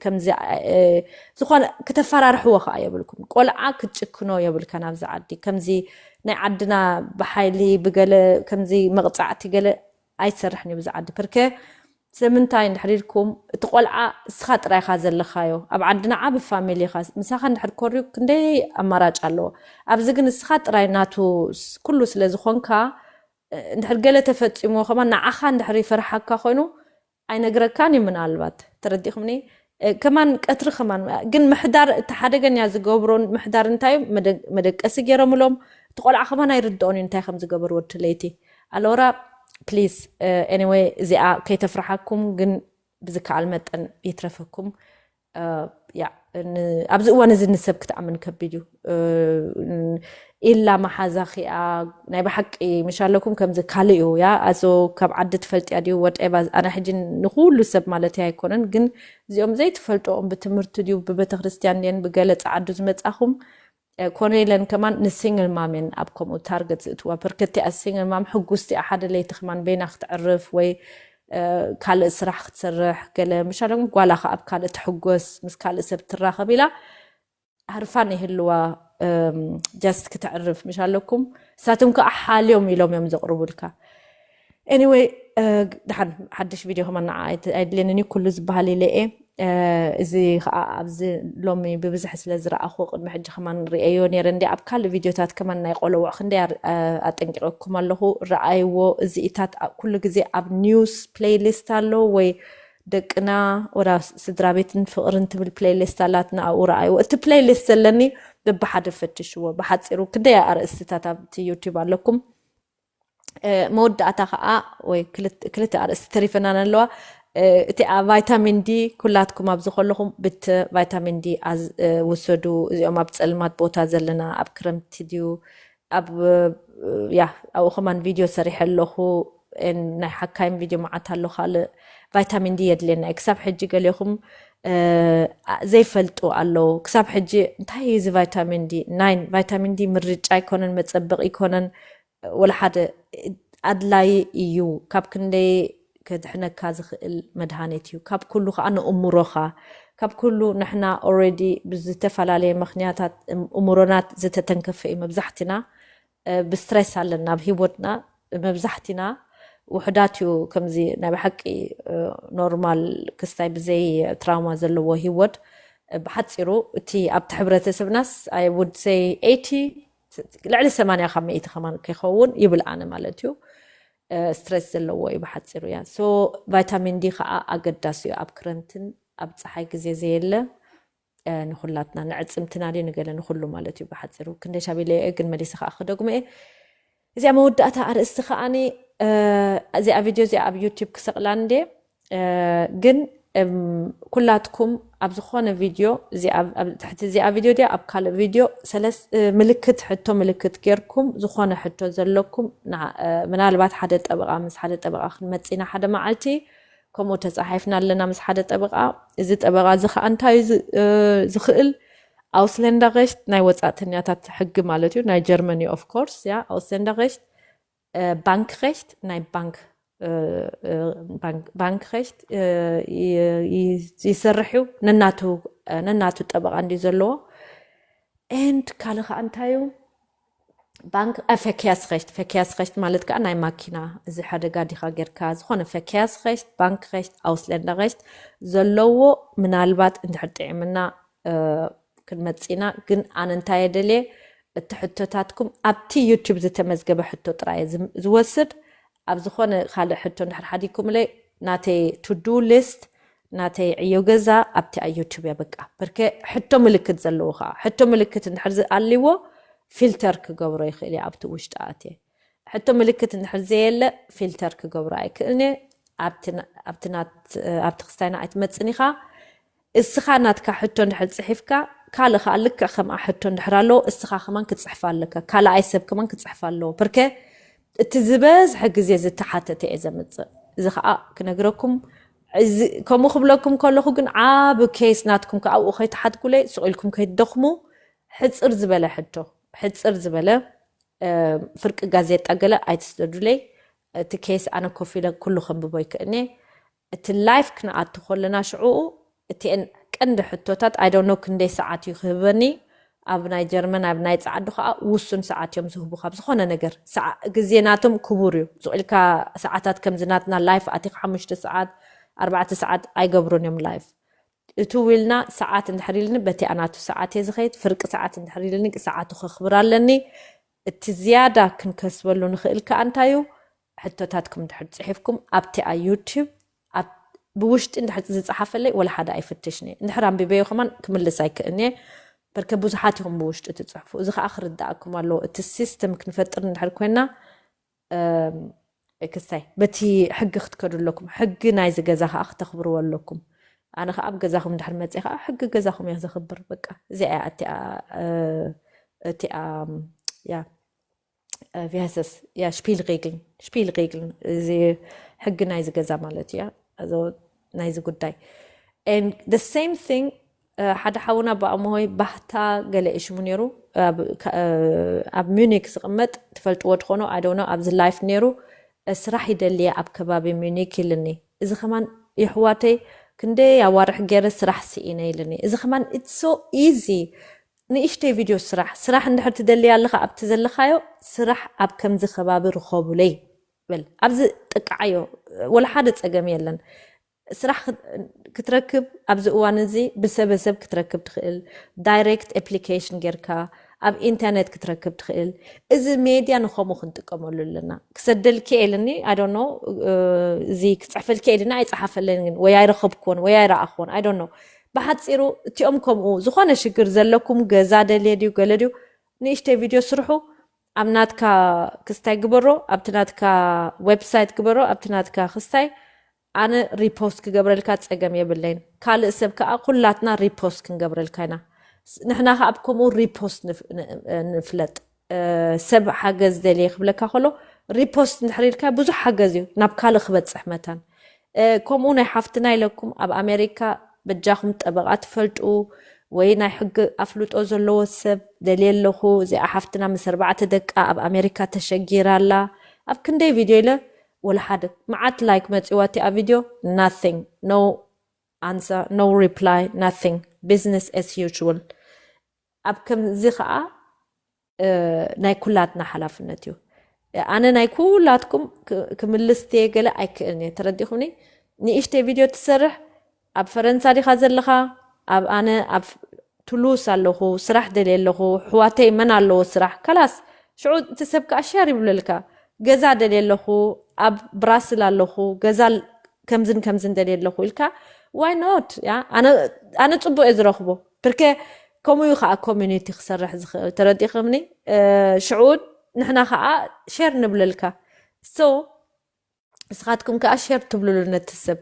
ከምዚ ዝኾነ ክተፈራርሕዎ ከዓ የብልኩም ቆልዓ ክትጭክኖ የብልካ ናብዚ ዓዲ ከምዚ ናይ ዓድና ብሓይሊ ብገለ ከምዚ መቕፃዕቲ ገለ ኣይሰርሕን እዩ ብዚ ዓዲ ፕርከ ስለምንታይ እንድሕር ኢልኩም እቲ ቆልዓ እስኻ ጥራይኻ ዘለኻዮ ኣብ ዓድና ዓብ ፋሚሊ ኢኻ ምሳኻ እንድሕር ኮርዩ ክንደይ ኣማራጭ ኣለዎ ኣብዚ ግን እስኻ ጥራይ ናቱ ኩሉ ስለ ዝኾንካ እንድሕር ገለ ተፈፂምዎ ከማን ንዓኻ እንድሕር ይፈርሓካ ኮይኑ ኣይነግረካን እዩ ምናልባት ተረዲኹምኒ ከማን ቀትሪ ከማን ግን ምሕዳር እቲ ሓደገኛ ዝገብሮን ምሕዳር እንታይ እዩ መደቀሲ ገይሮምሎም እቲ ቆልዓ ከማን ኣይርድኦን እዩ እንታይ ከም ዝገበርዎ እቲ ለይቲ ኣለወራ ፕሊስ ኤኒወይ እዚኣ ከይተፍርሓኩም ግን ብዝከኣል መጠን ይትረፈኩም ያ ኣብዚ እዋን እዚ ንሰብ ክትኣምን ከቢድ እዩ ኢላ መሓዛ ኪኣ ናይ ብሓቂ ምሽ ኣለኩም ከምዚ ካልእ እዩ ያ ኣዞ ካብ ዓዲ ትፈልጥያ ድዩ ወደባ ኣነ ሕጂ ንኩሉ ሰብ ማለት ኣይኮነን ግን እዚኦም ዘይትፈልጥኦም ብትምህርቲ ድዩ ብቤተክርስትያን ድየን ብገለ ፃዓዱ ዝመፃኹም ኮነ ኢለን ከማን ንሲንግል ማም እየን ኣብ ከምኡ ታርገት ዝእትዋ ፕርከቲኣ ሲንግል ማም ሕጉስቲ ሓደ ለይቲ ከማን በይና ክትዕርፍ ወይ ካልእ ስራሕ ክትሰርሕ ገለ ምሻሎም ጓላ ከ ኣብ ካልእ ትሕጎስ ምስ ካልእ ሰብ ትራኸብ ኢላ ኣህርፋን ይህልዋ። ጀስት ክተዕርፍ ምሽ ኣለኩም። እሳትም ከዓ ሓልዮም ኢሎም እዮም ዘቕርቡልካ። Anyway፣ ድሓን ሓድሽ ቪድዮ ከማን ንዓ ኣይድልየንን እዩ ኩሉ ዝበሃል ኢለ እየ። እዚ ከዓ ኣብዚ ሎሚ ብብዝሒ ስለ ዝረኣኹ ቅድሚ ሕጂ ከማን ርእየዮ ነይረ እንዲ ኣብ ካልእ ቪድዮታት ከማን ናይ ቆለውዕ ክንደይ ኣጠንቂቐኩም ኣለኹ። ረኣይዎ። እዚኢታት ኩሉ ግዜ ኣብ ኒውስ ፕሌይሊስት ኣሎ ወይ ደቅና ወላ ስድራ ቤትን ፍቕርን ትብል ፕሌይሊስት ኣላትና ኣብኡ ረኣይዎ። እቲ ፕሌይሊስት ዘለኒ በብሓደ ፈትሽዎ። ብሓፂሩ ክንደይ ኣርእስትታት ኣብቲ ዩቲዩብ ኣለኩም። መወዳእታ ከዓ ወይ ክልተ ኣርእስቲ ተሪፈናን ኣለዋ። እቲ ቫይታሚን ዲ ኩላትኩም ኣብዚ ከለኹም ብቲ ቫይታሚን ዲ ውሰዱ። እዚኦም ኣብ ፀልማት ቦታ ዘለና ኣብ ክረምቲ ድዩ ኣብ ያ ኣብኡ ከማን ቪድዮ ሰሪሐ ኣለኹ። ናይ ሓካይም ቪድዮ መዓት ኣሎ። ካልእ ቫይታሚን ዲ የድልየና እዩ። ክሳብ ሕጂ ገሌኹም ዘይፈልጡ ኣለዉ። ክሳብ ሕጂ እንታይ እዩ እዚ ቫይታሚን ዲ ናይን? ቫይታሚን ዲ ምርጫ ኣይኮነን፣ መፀበቂ ኣይኮነን። ወላ ሓደ ኣድላይ እዩ። ካብ ክንደይ ከድሕነካ ዝኽእል መድሃኒት እዩ። ካብ ኩሉ ከዓ ንእምሮኻ፣ ካብ ኩሉ ንሕና ኦልሬዲ ብዝተፈላለየ ምኽንያታት እምሮናት ዝተተንከፈ እዩ። መብዛሕትና ብስትሬስ ኣለና ኣብ ህይወትና። መብዛሕትና ውሕዳት እዩ ከምዚ ናይ ብሓቂ ኖርማል ክስታይ ብዘይ ትራውማ ዘለዎ ህይወት። ብሓፂሩ እቲ ኣብቲ ሕብረተሰብናስ I would say eighty ልዕሊ ሰማንያ ካብ ሚእቲ ከማን ከይኸውን ይብል ኣነ ማለት እዩ። ስትሬስ ዘለዎ እዩ ብሓፂሩ እያ። ሶ ቫይታሚን ዲ ከዓ ኣገዳሲ እዩ ኣብ ክረምትን ኣብ ፀሓይ ግዜ ዘየለ ንኩላትና ንዕፅምትና ድዩ ንገለ ንኩሉ ማለት እዩ ብሓፂሩ። ክንደይ ሻቢለ እየ ግን መሊሰ ከዓ ክደግሞ እየ። እዚኣ መወዳእታ ኣርእስቲ ከዓኒ እዚኣ ቪድዮ እዚኣ ኣብ ዩቲዩብ ክሰቕላ እንዴ ግን ኩላትኩም ኣብ ዝኾነ ቪድዮ ትሕቲ እዚኣ ቪድዮ ድያ ኣብ ካልእ ቪድዮ ምልክት ሕቶ ምልክት ጌርኩም ዝኾነ ሕቶ ዘለኩም ምናልባት ሓደ ጠበቃ ምስ ሓደ ጠበቃ ክንመፅና ሓደ መዓልቲ ከምኡ ተፃሒፍና ኣለና ምስ ሓደ ጠበቃ። እዚ ጠበቃ እዚ ከዓ እንታይ ዝኽእል ኣውስለንዳሬሽት ናይ ወፃእተኛታት ሕጊ ማለት እዩ ናይ ጀርመኒ ኦፍኮርስ ያ ኣውስለንዳሬሽት ባንክሬሽት ናይ ባንክ ባንክሬሽት ይሰርሕ እዩ። ነናቱ ጠበቃ እንዲ ዘለዎ ኤንድ ካልእ ከዓ እንታይ እዩ ባንክ ፈኪያስ ኸሽት ፈኪያስ ኸሽት ማለት ከዓ ናይ ማኪና እዚ ሓደጋ ዲኻ ጌርካ ዝኾነ ፈኪያስ ኸሽት ባንክ ኸሽት ኣውስለንዳ ኸሽት ዘለዎ ምናልባት እንድሕር ጥዕምና ክንመፅና ግን ኣነ እንታይ የደልየ እቲ ሕቶታትኩም ኣብቲ ዩቱብ ዝተመዝገበ ሕቶ ጥራየ ዝወስድ ኣብ ዝኾነ ካልእ ሕቶ እንድሕር ሓዲግኩምለይ ናተይ ቱዱ ሊስት ናተይ ዕዮ ገዛ ኣብቲ ኣብ ዩቱብ እያ በቃ በርከ ሕቶ ምልክት ዘለዎ ከዓ ሕቶ ምልክት እንድሕር ዝኣልዎ ፊልተር ክገብሮ ይኽእል እየ ኣብቲ ውሽጢ ኣትየ ሕቶ ምልክት እንድሕር ዘየለ ፊልተር ክገብሮ ኣይክእልን እየ ኣብቲ ክስታይና ኣይትመፅን ኢኻ እስኻ ናትካ ሕቶ እንድሕር ፅሒፍካ ካልእ ከዓ ልክዕ ከምኣ ሕቶ እንድሕር ኣለዎ እስኻ ከማን ክፅሕፍ ኣለካ ካልኣይ ሰብ ከማን ክፅሕፍ ኣለዎ በርከ እቲ ዝበዝሐ ግዜ ዝተሓተተ እየ ዘምፅእ እዚ ከዓ ክነግረኩም ከምኡ ክብለኩም ከለኹ ግን ዓብ ኬስ ናትኩም ከዓ ኣብኡ ከይትሓድጉለይ ስቕ ኢልኩም ከይትደኽሙ ሕፅር ዝበለ ሕቶ ሕፅር ዝበለ ፍርቂ ጋዜጣ ገለ ኣይትስደዱለይ እቲ ኬስ ኣነ ኮፍ ኢለ ኩሉ ከንብቦ ይክእልኒ እቲ ላይፍ ክንኣቱ ከለና ሽዕኡ እቲአን ቀንዲ ሕቶታት ኣይዶኖ ክንደይ ሰዓት እዩ ክህበኒ ኣብ ናይ ጀርመን ኣብ ናይ ፃዓዱ ከዓ ውሱን ሰዓት እዮም ዝህቡ ካብ ዝኾነ ነገር ግዜ ናቶም ክቡር እዩ ዝቁልካ ሰዓታት ከምዚ ናትና ላይፍ ኣቲካ ሓሙሽተ ሰዓት ኣርባዕተ ሰዓት ኣይገብሩን እዮም ላይፍ እቲ ዊልና ሰዓት እንድሕር ኢልኒ በቲ ኣናቱ ሰዓት እየ ዝኸይድ ፍርቂ ሰዓት እንድሕር ኢልኒ ሰዓቱ ከኽብር ኣለኒ እቲ ዝያዳ ክንከስበሉ ንኽእል ከዓ እንታይ እዩ ሕቶታትኩም እንድሕር ፅሒፍኩም ኣብቲኣ ዩቲብ ብውሽጢ እንድሕር ዝፀሓፈለይ ወላ ሓደ ኣይፍትሽኒ እንድሕር ኣንቢበዮ ከማን ክምልስ ኣይክእልኒ በርከ ብዙሓት ኢኹም ብውሽጢ ትፅሕፉ እዚ ከዓ ክርዳእኩም ኣለዎ እቲ ሲስተም ክንፈጥር እንድሕር ኮይና ክስታይ በቲ ሕጊ ክትከዱ ኣለኩም ሕጊ ናይዚ ገዛ ከዓ ክተኽብርዎ ኣለኩም ኣነ ከዓ ኣብ ገዛኹም እንድሕር መፅእ ከዓ ሕጊ ገዛኹም እያ ዘኽብር በቃ እዚኣ እያ እቲኣ እቲኣ ያ ቪሃሰስ ያ ሽፒል ሬግልን ሽፒል ሬግልን እዚ ሕጊ ናይዚ ገዛ ማለት እያ ናይዚ ጉዳይ the same thing ሓደ ሓውና ብኣምሆይ ባህታ ገለ እሽሙ ነይሩ ኣብ ሚኒክ ዝቕመጥ ትፈልጥዎ ትኾኖ ኣደውኖ ኣብዚ ላይፍ ነይሩ ስራሕ ይደልየ ኣብ ከባቢ ሚኒክ ኢልኒ። እዚ ከማን የሕዋተይ ክንደይ ኣዋርሕ ገይረ ስራሕ ስኢነ ኢልኒ። እዚ ከማን it's so easy። ንእሽተይ ቪድዮ ስራሕ ስራሕ እንድሕር ትደልያ ኣለኻ ኣብቲ ዘለኻዮ ስራሕ ኣብ ከምዚ ከባቢ ርኸቡለይ በል ኣብዚ ጥቃዓዮ። ወላ ሓደ ጸገም የለን። ስራሕ ክትረክብ ኣብዚ እዋን እዚ ብሰበሰብ ክትረክብ ትኽእል፣ ዳይሬክት ኣፕሊኬሽን ጌርካ ኣብ ኢንተርኔት ክትረክብ ትኽእል። እዚ ሜድያ ንኸምኡ ክንጥቀመሉ ኣለና። ክሰደልኪ ኢልኒ ኣይ ዶንት ኖ፣ እዚ ክፅሕፈልኪ ኢልኒ ኣይፀሓፈለይን ግን ወይ ኣይረኸብክዎን ወይ ኣይረኣኽዎን ኣይ ዶንት ኖ። ብሓፂሩ እቲኦም ከምኡ ዝኾነ ሽግር ዘለኩም ገዛ ደልየ ድዩ ገለ ድዩ ንእሽተይ ቪድዮ ስርሑ ኣብ ናትካ ክስታይ ግበሮ ኣብቲ ናትካ ዌብሳይት ግበሮ ኣብቲ ናትካ ክስታይ ኣነ ሪፖስት ክገብረልካ ፀገም የብለይን። ካልእ ሰብ ከዓ ኩላትና ሪፖስት ክንገብረልካ ኢና። ንሕና ከዓ ብከምኡ ሪፖስት ንፍለጥ። ሰብ ሓገዝ ደልየ ክብለካ ከሎ ሪፖስት እንድሕር ኢልካ ብዙሕ ሓገዝ እዩ ናብ ካልእ ክበፅሕ መታን። ከምኡ ናይ ሓፍትና ኢለኩም ኣብ ኣሜሪካ በጃኹም ጠበቃ ትፈልጡ ወይ ናይ ሕጊ ኣፍልጦ ዘለዎ ሰብ ደልየ ኣለኹ። እዚኣ ሓፍትና ምስ ኣርባዕተ ደቃ ኣብ ኣሜሪካ ተሸጊራ ኣላ። ኣብ ክንደይ ቪድዮ ኢለ ወላ ሓደ መዓት ላይክ መፂዋ እቲኣ ቪድዮ nothing no answer no reply nothing business as usual። ኣብ ከምዚ ከዓ ናይ ኩላትና ሓላፍነት እዩ። ኣነ ናይ ኩላትኩም ክምልስ እየ ገለ ኣይክእልን እየ ተረዲኹምኒ። ንእሽተይ ቪድዮ ትሰርሕ ኣብ ፈረንሳ ዲኻ ዘለኻ ኣብ ኣነ ኣብ ቱሉስ ኣለኹ ስራሕ ደልየ ኣለኹ ኣሕዋተይ መን ኣለዎ ስራሕ ካላስ ሽዑ እቲ ሰብ ከዓ ሸር ይብለልካ። ገዛ ደልየ ኣለኹ ኣብ ብራስል ኣለኹ ገዛ ከምዝን ከምዝን ደልየ ኣለኹ ኢልካ why not ኣነ ፅቡቅ እየ ዝረኽቦ። ብርከ ከምኡ እዩ ከዓ ኮሚኒቲ ክሰርሕ ዝኽእል ተረዲእክምኒ። ሽዑ ንሕና ከዓ ሸር ንብለልካ። So ንስኻትኩም ከዓ ሸር ትብልሉ ነቲ ሰብ።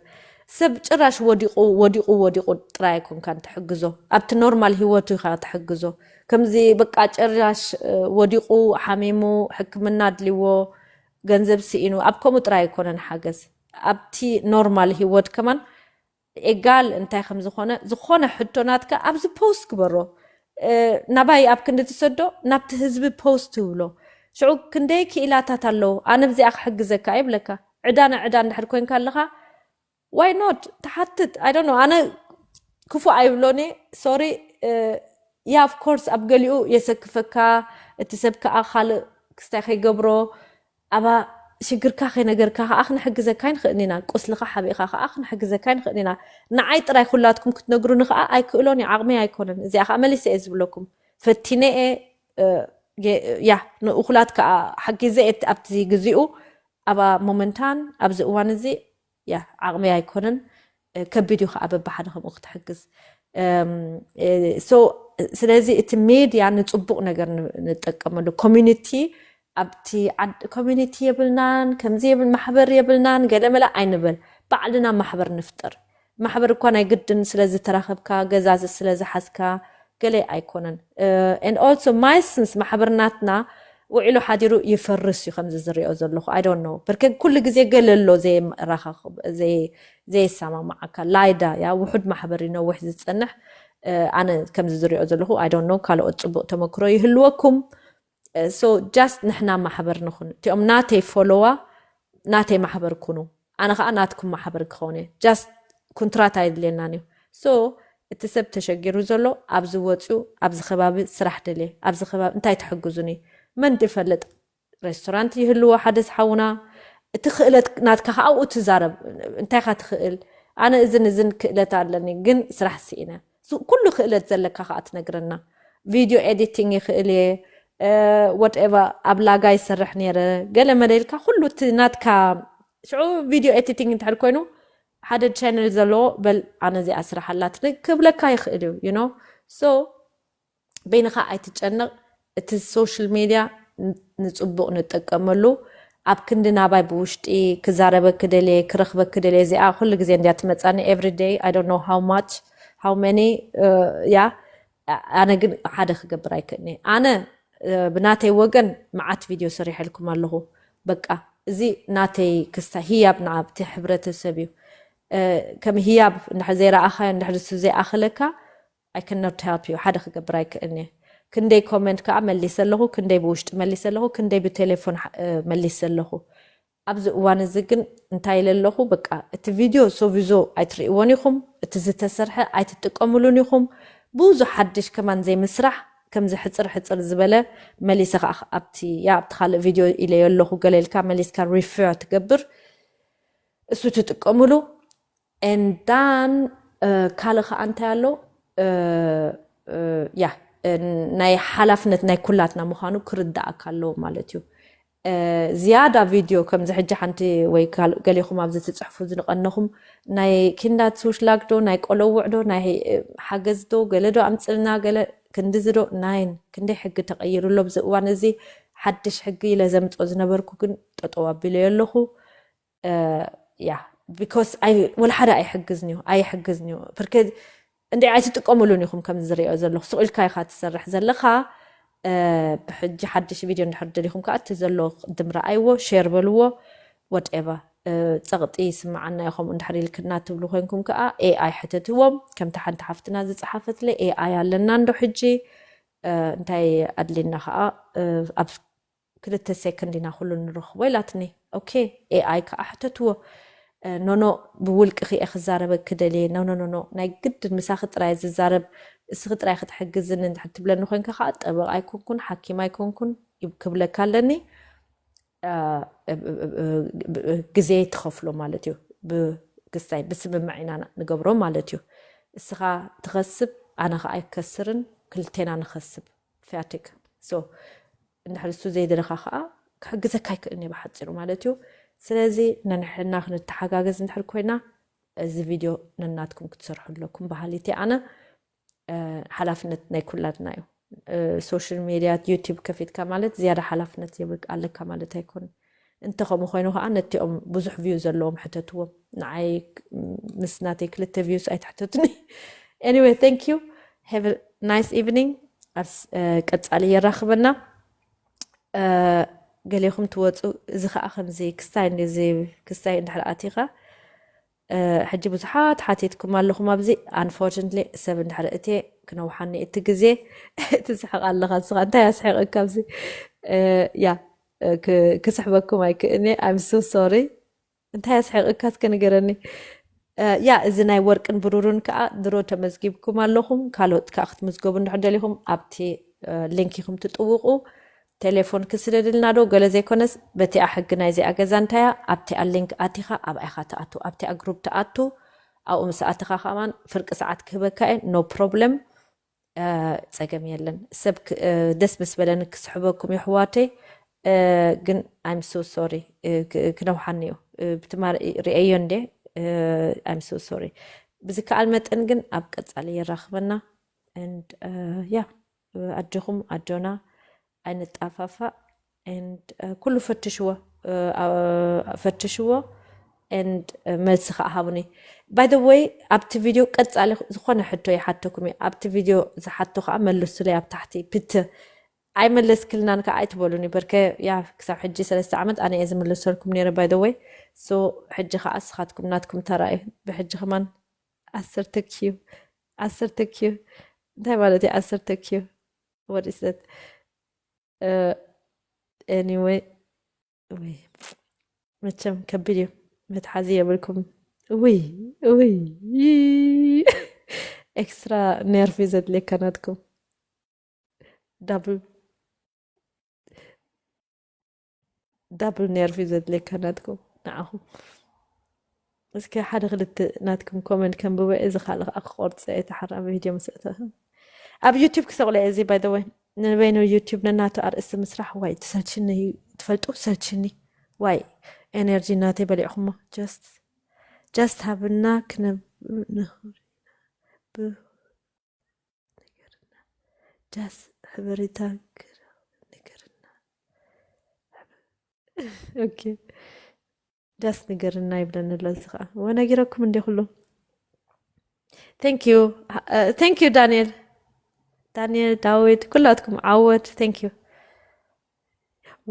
ሰብ ጭራሽ ወዲቁ ወዲቁ ወዲቁ ጥራይ ኣይኮንካን ትሕግዞ ኣብቲ ኖርማል ሂወቱ ኢኻ ትሕግዞ። ከምዚ በቃ ጭራሽ ወዲቁ ሓሚሙ ሕክምና ኣድልዎ ገንዘብ ስኢኑ ኣብ ከምኡ ጥራይ ኣይኮነን ሓገዝ ኣብቲ ኖርማል ሂወት ከማን ኤጋል እንታይ ከም ዝኾነ ዝኾነ ሕቶ ናትካ ኣብዚ ፖስት ግበሮ። ናባይ ኣብ ክንዲ ትሰዶ ናብቲ ህዝቢ ፖስት ትብሎ። ሽዑ ክንደይ ክኢላታት ኣለዉ ኣነ ብዚኣ ክሕግዘካ ይብለካ። ዕዳ ንዕዳ እንድሕር ኮንካ ኣለኻ why not ትሓትት። I don't know ኣነ ክፉእ ኣይብሎን እየ። Sorry yeah of course ኣብ ገሊኡ የሰክፈካ። እቲ ሰብ ከዓ ካልእ ክስታይ ከይገብሮ ኣባ ሽግርካ ከይነገርካ ከዓ ክንሕግዘካ ኣይንኽእልን ኢና። ቁስልኻ ሓቢእኻ ከዓ ክንሕግዘካ ኣይንኽእልን ኢና። ንዓይ ጥራይ ኩላትኩም ክትነግሩኒ ከዓ ኣይክእሎን እየ፣ ዓቕመይ ኣይኮነን። እዚኣ ከዓ መሊሰ እየ ዝብለኩም። ፈቲነ እየ ያ ንእኹላት ከዓ ሓጊዘ እየ ኣብቲ ግዜኡ ኣባ ሞመንታን ኣብዚ እዋን እዚ ያ ዓቕመይ ኣይኮነን። ከቢድ እዩ ከዓ በብሓደ ከምኡ ክትሕግዝ። ስለዚ እቲ ሜድያ ንፅቡቅ ነገር ንጠቀመሉ ኮሚኒቲ ኣብቲ ኮሚኒቲ የብልናን ከምዚ የብል ማሕበር የብልናን ገለመለ ኣይንበል። ባዕልና ማሕበር ንፍጥር። ማሕበር እኳ ናይ ግድን ስለዝተራኸብካ ገዛዚ ስለዝሓዝካ ገለ ኣይኮነን። And also my sense ማሕበር ናትና ውዒሉ ሓዲሩ ይፈርስ እዩ ከምዚ ዝሪኦ ዘለኹ I don't know ብርከ ኩሉ ግዜ ገለ ኣሎ ዘይሰማማዓካ ላይዳ ያ ውሑድ ማሕበር ይነውሕ ዝፀንሕ። ኣነ ከምዚ ዝሪኦ ዘለኹ I don't know ካልኦት ፅቡቅ ተመክሮ ይህልወኩም። So just ንሕና ማሕበር ንኹን እቲኦም ናተይ ፎሎዋ ናተይ ማሕበር ኩኑ ኣነ ከዓ ናትኩም ማሕበር ክኸውን እየ። Just ኩንትራት ኣይድልየናን እዩ። So እቲ ሰብ ተሸጊሩ ዘሎ ኣብዚ ወፅኡ ኣብዚ ከባቢ ስራሕ ደልየ ኣብዚ ከባቢ እንታይ ትሕግዙኒ መን ድፈልጥ ሬስቶራንት ይህልዎ ሓደ ዝሓውና እቲ ክእለት ናትካ ከዓ ኣብኡ ትዛረብ። እንታይ ካ ትኽእል ኣነ እዝን እዝን ክእለት ኣለኒ ግን ስራሕ ስኢነ። ኩሉ ክእለት ዘለካ ከዓ ትነግረና። ቪድዮ ኤዲቲንግ ይኽእል እየ ወትኤቨር ኣብ ላጋ ይሰርሕ ነይረ ገለ መለ ኢልካ ኩሉ እቲ ናትካ ሽዑ ቪድዮ ኤዲቲንግ እንድሕር ኮይኑ ሓደ ቻነል ዘለዎ በል ኣነ እዚኣ ስራሕ ኣላትኒ ክብለካ ይኽእል እዩ you know so በይንኻ ኣይትጨነቕ። እቲ ሶሻል ሜድያ ንፅቡቕ ንጠቀመሉ ኣብ ክንዲ ናባይ ብውሽጢ ክዛረበኪ ደልየ ክረኽበኪ ደልየ እዚኣ ኩሉ ግዜ እንድያ ትመፃኒ every day I don't know how much how many ያ ኣነ ግን ሓደ ክገብር ኣይክእልኒ ኣነ ብናተይ ወገን መዓት ቪድዮ ሰሪሐልኩም ኣለኹ። በቃ እዚ ናተይ ክስታ ህያብ ንኣብቲ ሕብረተሰብ እዩ። ከም ህያብ እንድሕር ዘይረኣኻዮ እንድሕር እሱ ዘይኣኽለካ I cannot help you ሓደ ክገብር ኣይክእልኒ። ክንደይ ኮመንት ከዓ መሊሰ ኣለኹ፣ ክንደይ ብውሽጢ መሊሰ ኣለኹ፣ ክንደይ ብቴሌፎን መሊሰ ኣለኹ። ኣብዚ እዋን እዚ ግን እንታይ ኢለ ኣለኹ፣ በቃ እቲ ቪድዮ ሶቪዞ ኣይትርእይዎን ኢኹም፣ እቲ ዝተሰርሐ ኣይትጥቀምሉን ኢኹም። ብዙሕ ሓድሽ ከማን ዘይምስራሕ፣ ከምዚ ሕፅር ሕፅር ዝበለ መሊሰ ከዓ ኣብቲ፣ ያ፣ ኣብቲ ካልእ ቪድዮ ኢለዮ ኣለኹ ገለ ኢልካ መሊስካ ሪፈር ትገብር፣ እሱ ትጥቀምሉ። And then ካልእ ከዓ እንታይ ኣሎ? ያ፣ ናይ ሓላፍነት ናይ ኩላትና ምዃኑ ክርዳእካ ኣለዎ ማለት እዩ። ዝያዳ ቪድዮ ከምዚ ሕጂ ሓንቲ ወይ ገሌኹም ኣብዚ ትፅሕፉ ዝንቐነኹም ናይ ኪንዳት ሱሽላግ ዶ ናይ ቆለውዕ ዶ ናይ ሓገዝ ዶ ገለ ዶ ኣምፅልና ገለ ክንድዚ ዶ ናይን ክንደይ ሕጊ ተቐይሩ ኣሎ ኣብዚ እዋን እዚ። ሓድሽ ሕጊ ኢለ ዘምፅኦ ዝነበርኩ ግን ጠጠው ኣቢለዮ ኣለኹ። ያ፣ because ወላ ሓደ ኣይሕግዝን እዩ ኣይሕግዝን እዩ። ብርክ እንደ ኣይትጥቀምሉን ኢኹም ከም ዝሪኦ ዘለኹ። ስቕ ኢልካ ኢኻ ትሰርሕ ዘለኻ። ብሕጂ ሓድሽ ቪድዮ እንድሕር ደሊኹም ከዓ እቲ ዘሎ ድምራ ኣይዎ ሼር በልዎ። ወደኤቨር፣ ጸቕጢ ይስምዓና ኢኹም እንድሕር ኢልክና ትብሉ ኮይንኩም ከዓ ኤኣይ ሕተትዎም። ከምቲ ሓንቲ ሓፍትና ዝፀሓፈትለይ ኤኣይ ኣለና እንዶ ሕጂ እንታይ ኣድሊና ከዓ ኣብ ክልተ ሴኮንድ ኢና ኩሉ ንረኽቦ ኢላትኒ። ኦኬ፣ ኤኣይ ከዓ ሕተትዎ። ኖኖ፣ ብውልቅኺ እየ ክዛረበኪ ደልየ። ኖኖ ኖኖ፣ ናይ ግድን ምሳኺ ጥራይ ዝዛረብ፣ እስኺ ጥራይ ክትሕግዝኒ እንድሕር ትብለኒ ኮይንካ ከዓ ጠበቃ ኣይኮንኩን ሓኪም ኣይኮንኩን ክብለካ ኣለኒ። ግዜ ትኸፍሎ ማለት እዩ። ብግሳይ ብስምምዕ ኢና ንገብሮ ማለት እዩ። እስኻ ትኸስብ፣ ኣነ ከዓ ኣይከስርን፣ ክልቴና ንኸስብ። ፊያቲክ። So እንድሕር እሱ ዘይደለኻ ከዓ ክሕግዘካ ኣይክእልን እየ ብሓፂሩ ማለት እዩ። ስለዚ ነንሕና ክንተሓጋገዝ እንድሕር ኮይና እዚ ቪድዮ ነናትኩም ክትሰርሑ ኣለኩም በሃሊት እየ ኣነ። ሓላፍነት ናይ ኩላትና እዩ። ሶሻል ሚድያ ዩቲብ ከፊትካ ማለት ዝያዳ ሓላፍነት የብልካ ኣለካ ማለት ኣይኮን። እንተ ከምኡ ኮይኑ ከዓ ነቲኦም ብዙሕ ቪው ዘለዎም ሕተትዎም። ንዓይ ምስ ናተይ ክልተ ቪውስ ኣይትሕተትኒ። Anyway, thank you, have a nice evening። ኣብ ቀፃሊ የራኽበና። ገሌኹም ትወፁ። እዚ ከዓ ከምዚ ክስታይ እንደዚ ክስታይ እንድሕር ኣቲኻ ሕጂ ብዙሓት ሓቲትኩም ኣለኹም ኣብዚ። Unfortunately ሰብ እንድሕር እቲ ክነውሓኒ እቲ ግዜ ትስሕቕ ኣለኻ ንስኻ። እንታይ ኣስሒቕካ ኣብዚ? ያ፣ ክስሕበኩም ኣይክእልኒ። I'm so sorry። እንታይ ኣስሒቕካ እስከ ንገረኒ። ያ፣ እዚ ናይ ወርቅን ብሩርን ከዓ ድሮ ተመዝጊብኩም ኣለኹም። ካልኦት ከዓ ክትምዝገቡ እንድሕር ደሊኹም ኣብቲ ሊንክ ኢኹም ትጥውቑ። ቴሌፎን ክስደድልና ዶ ገለ ዘይኮነስ በቲኣ ሕጊ ናይዚኣ ገዛ እንታያ ኣብቲኣ ሊንክ ኣቲኻ ኣብኣ ኢኻ ትኣቱ። ኣብቲኣ ግሩፕ ትኣቱ። ኣብኡ ምስ ኣተኻ ከማን ፍርቂ ሰዓት ክህበካ እየ። No problem። ጸገም የለን። ሰብ ደስ ምስ በለኒ ክስሕበኩም የሕዋተይ። ግን I'm so sorry። ክነውሓኒ እዩ። ብትማር ርእየዮ እንዴ? I'm so sorry። ብዝከኣል መጠን ግን ኣብ ቀጻሊ የራኽበና። And ያ፣ ኣጆኹም ኣጆና ኣይንጣፋፋእ። And ኩሉ ፈትሽዎ፣ ፈትሽዎ። And መልሲ ከዓ ሃቡኒ። By the way፣ ኣብቲ ቪድዮ ቀጻሊ ዝኾነ ሕቶ ይሓተኩም እየ። ኣብቲ ቪድዮ ዝሓቶ ከዓ መልሱለይ ኣብ ታሕቲ ፕት። ኣይመለስክልናን ከዓ ኣይትበሉኒ። በርከ ያ ክሳብ ሕጂ ሰለስተ ዓመት ኣነ እየ ዝምልሰልኩም ነይረ። By the way፣ so ሕጂ ከዓ እስኻትኩም ናትኩም ተራ እዩ። ብሕጂ ከማን ዓሰርተ ኪዩ፣ ዓሰርተ ኪዩ እንታይ ማለት እዩ? ዓሰርተ ኪዩ፣ what is that? Anyway፣ ወይ መቸም ከቢድ እዩ፣ መትሓዚ የብልኩም። ውይ ውይ፣ ኤክስትራ ኔርፍ እዩ ዘድልየካ ናትኩም። ዳብል ዳብል ኔርፍ እዩ ዘድልየካ ናትኩም ንዓኹም። እስከ ሓደ ክልተ ናትኩም ኮመንት ከንብበ፣ እዚ ካልእ ከዓ ክቆርፀ እቲ ሓራ ቪድዮ ምስ ኣተኹ። ኣብ ዩቲብ ክሰቕሎ እየ እዚ። By the way፣ ንበይኑ ዩቲብ ነናቱ ኣርእስቲ ምስራሕ ዋይ ትሰልችኒ እዩ። ትፈልጡ ሰልችኒ ዋይ፣ ኤነርጂ ናተይ በሊዕኹሞ። ጀስት ጀስት ሃብና ክነብ ንኽሪ ብ ነገርና ጃስ ሕበሬታ ንገርና። ኦኬ ጃስ ንገርና ይብለኒ ኣሎ። እዚ ከዓ ወነጊረኩም እንዲ ኩሉ። Thank you፣ thank you ዳንኤል፣ ዳንኤል ዳዊት፣ ኩላትኩም ዓወት። Thank you።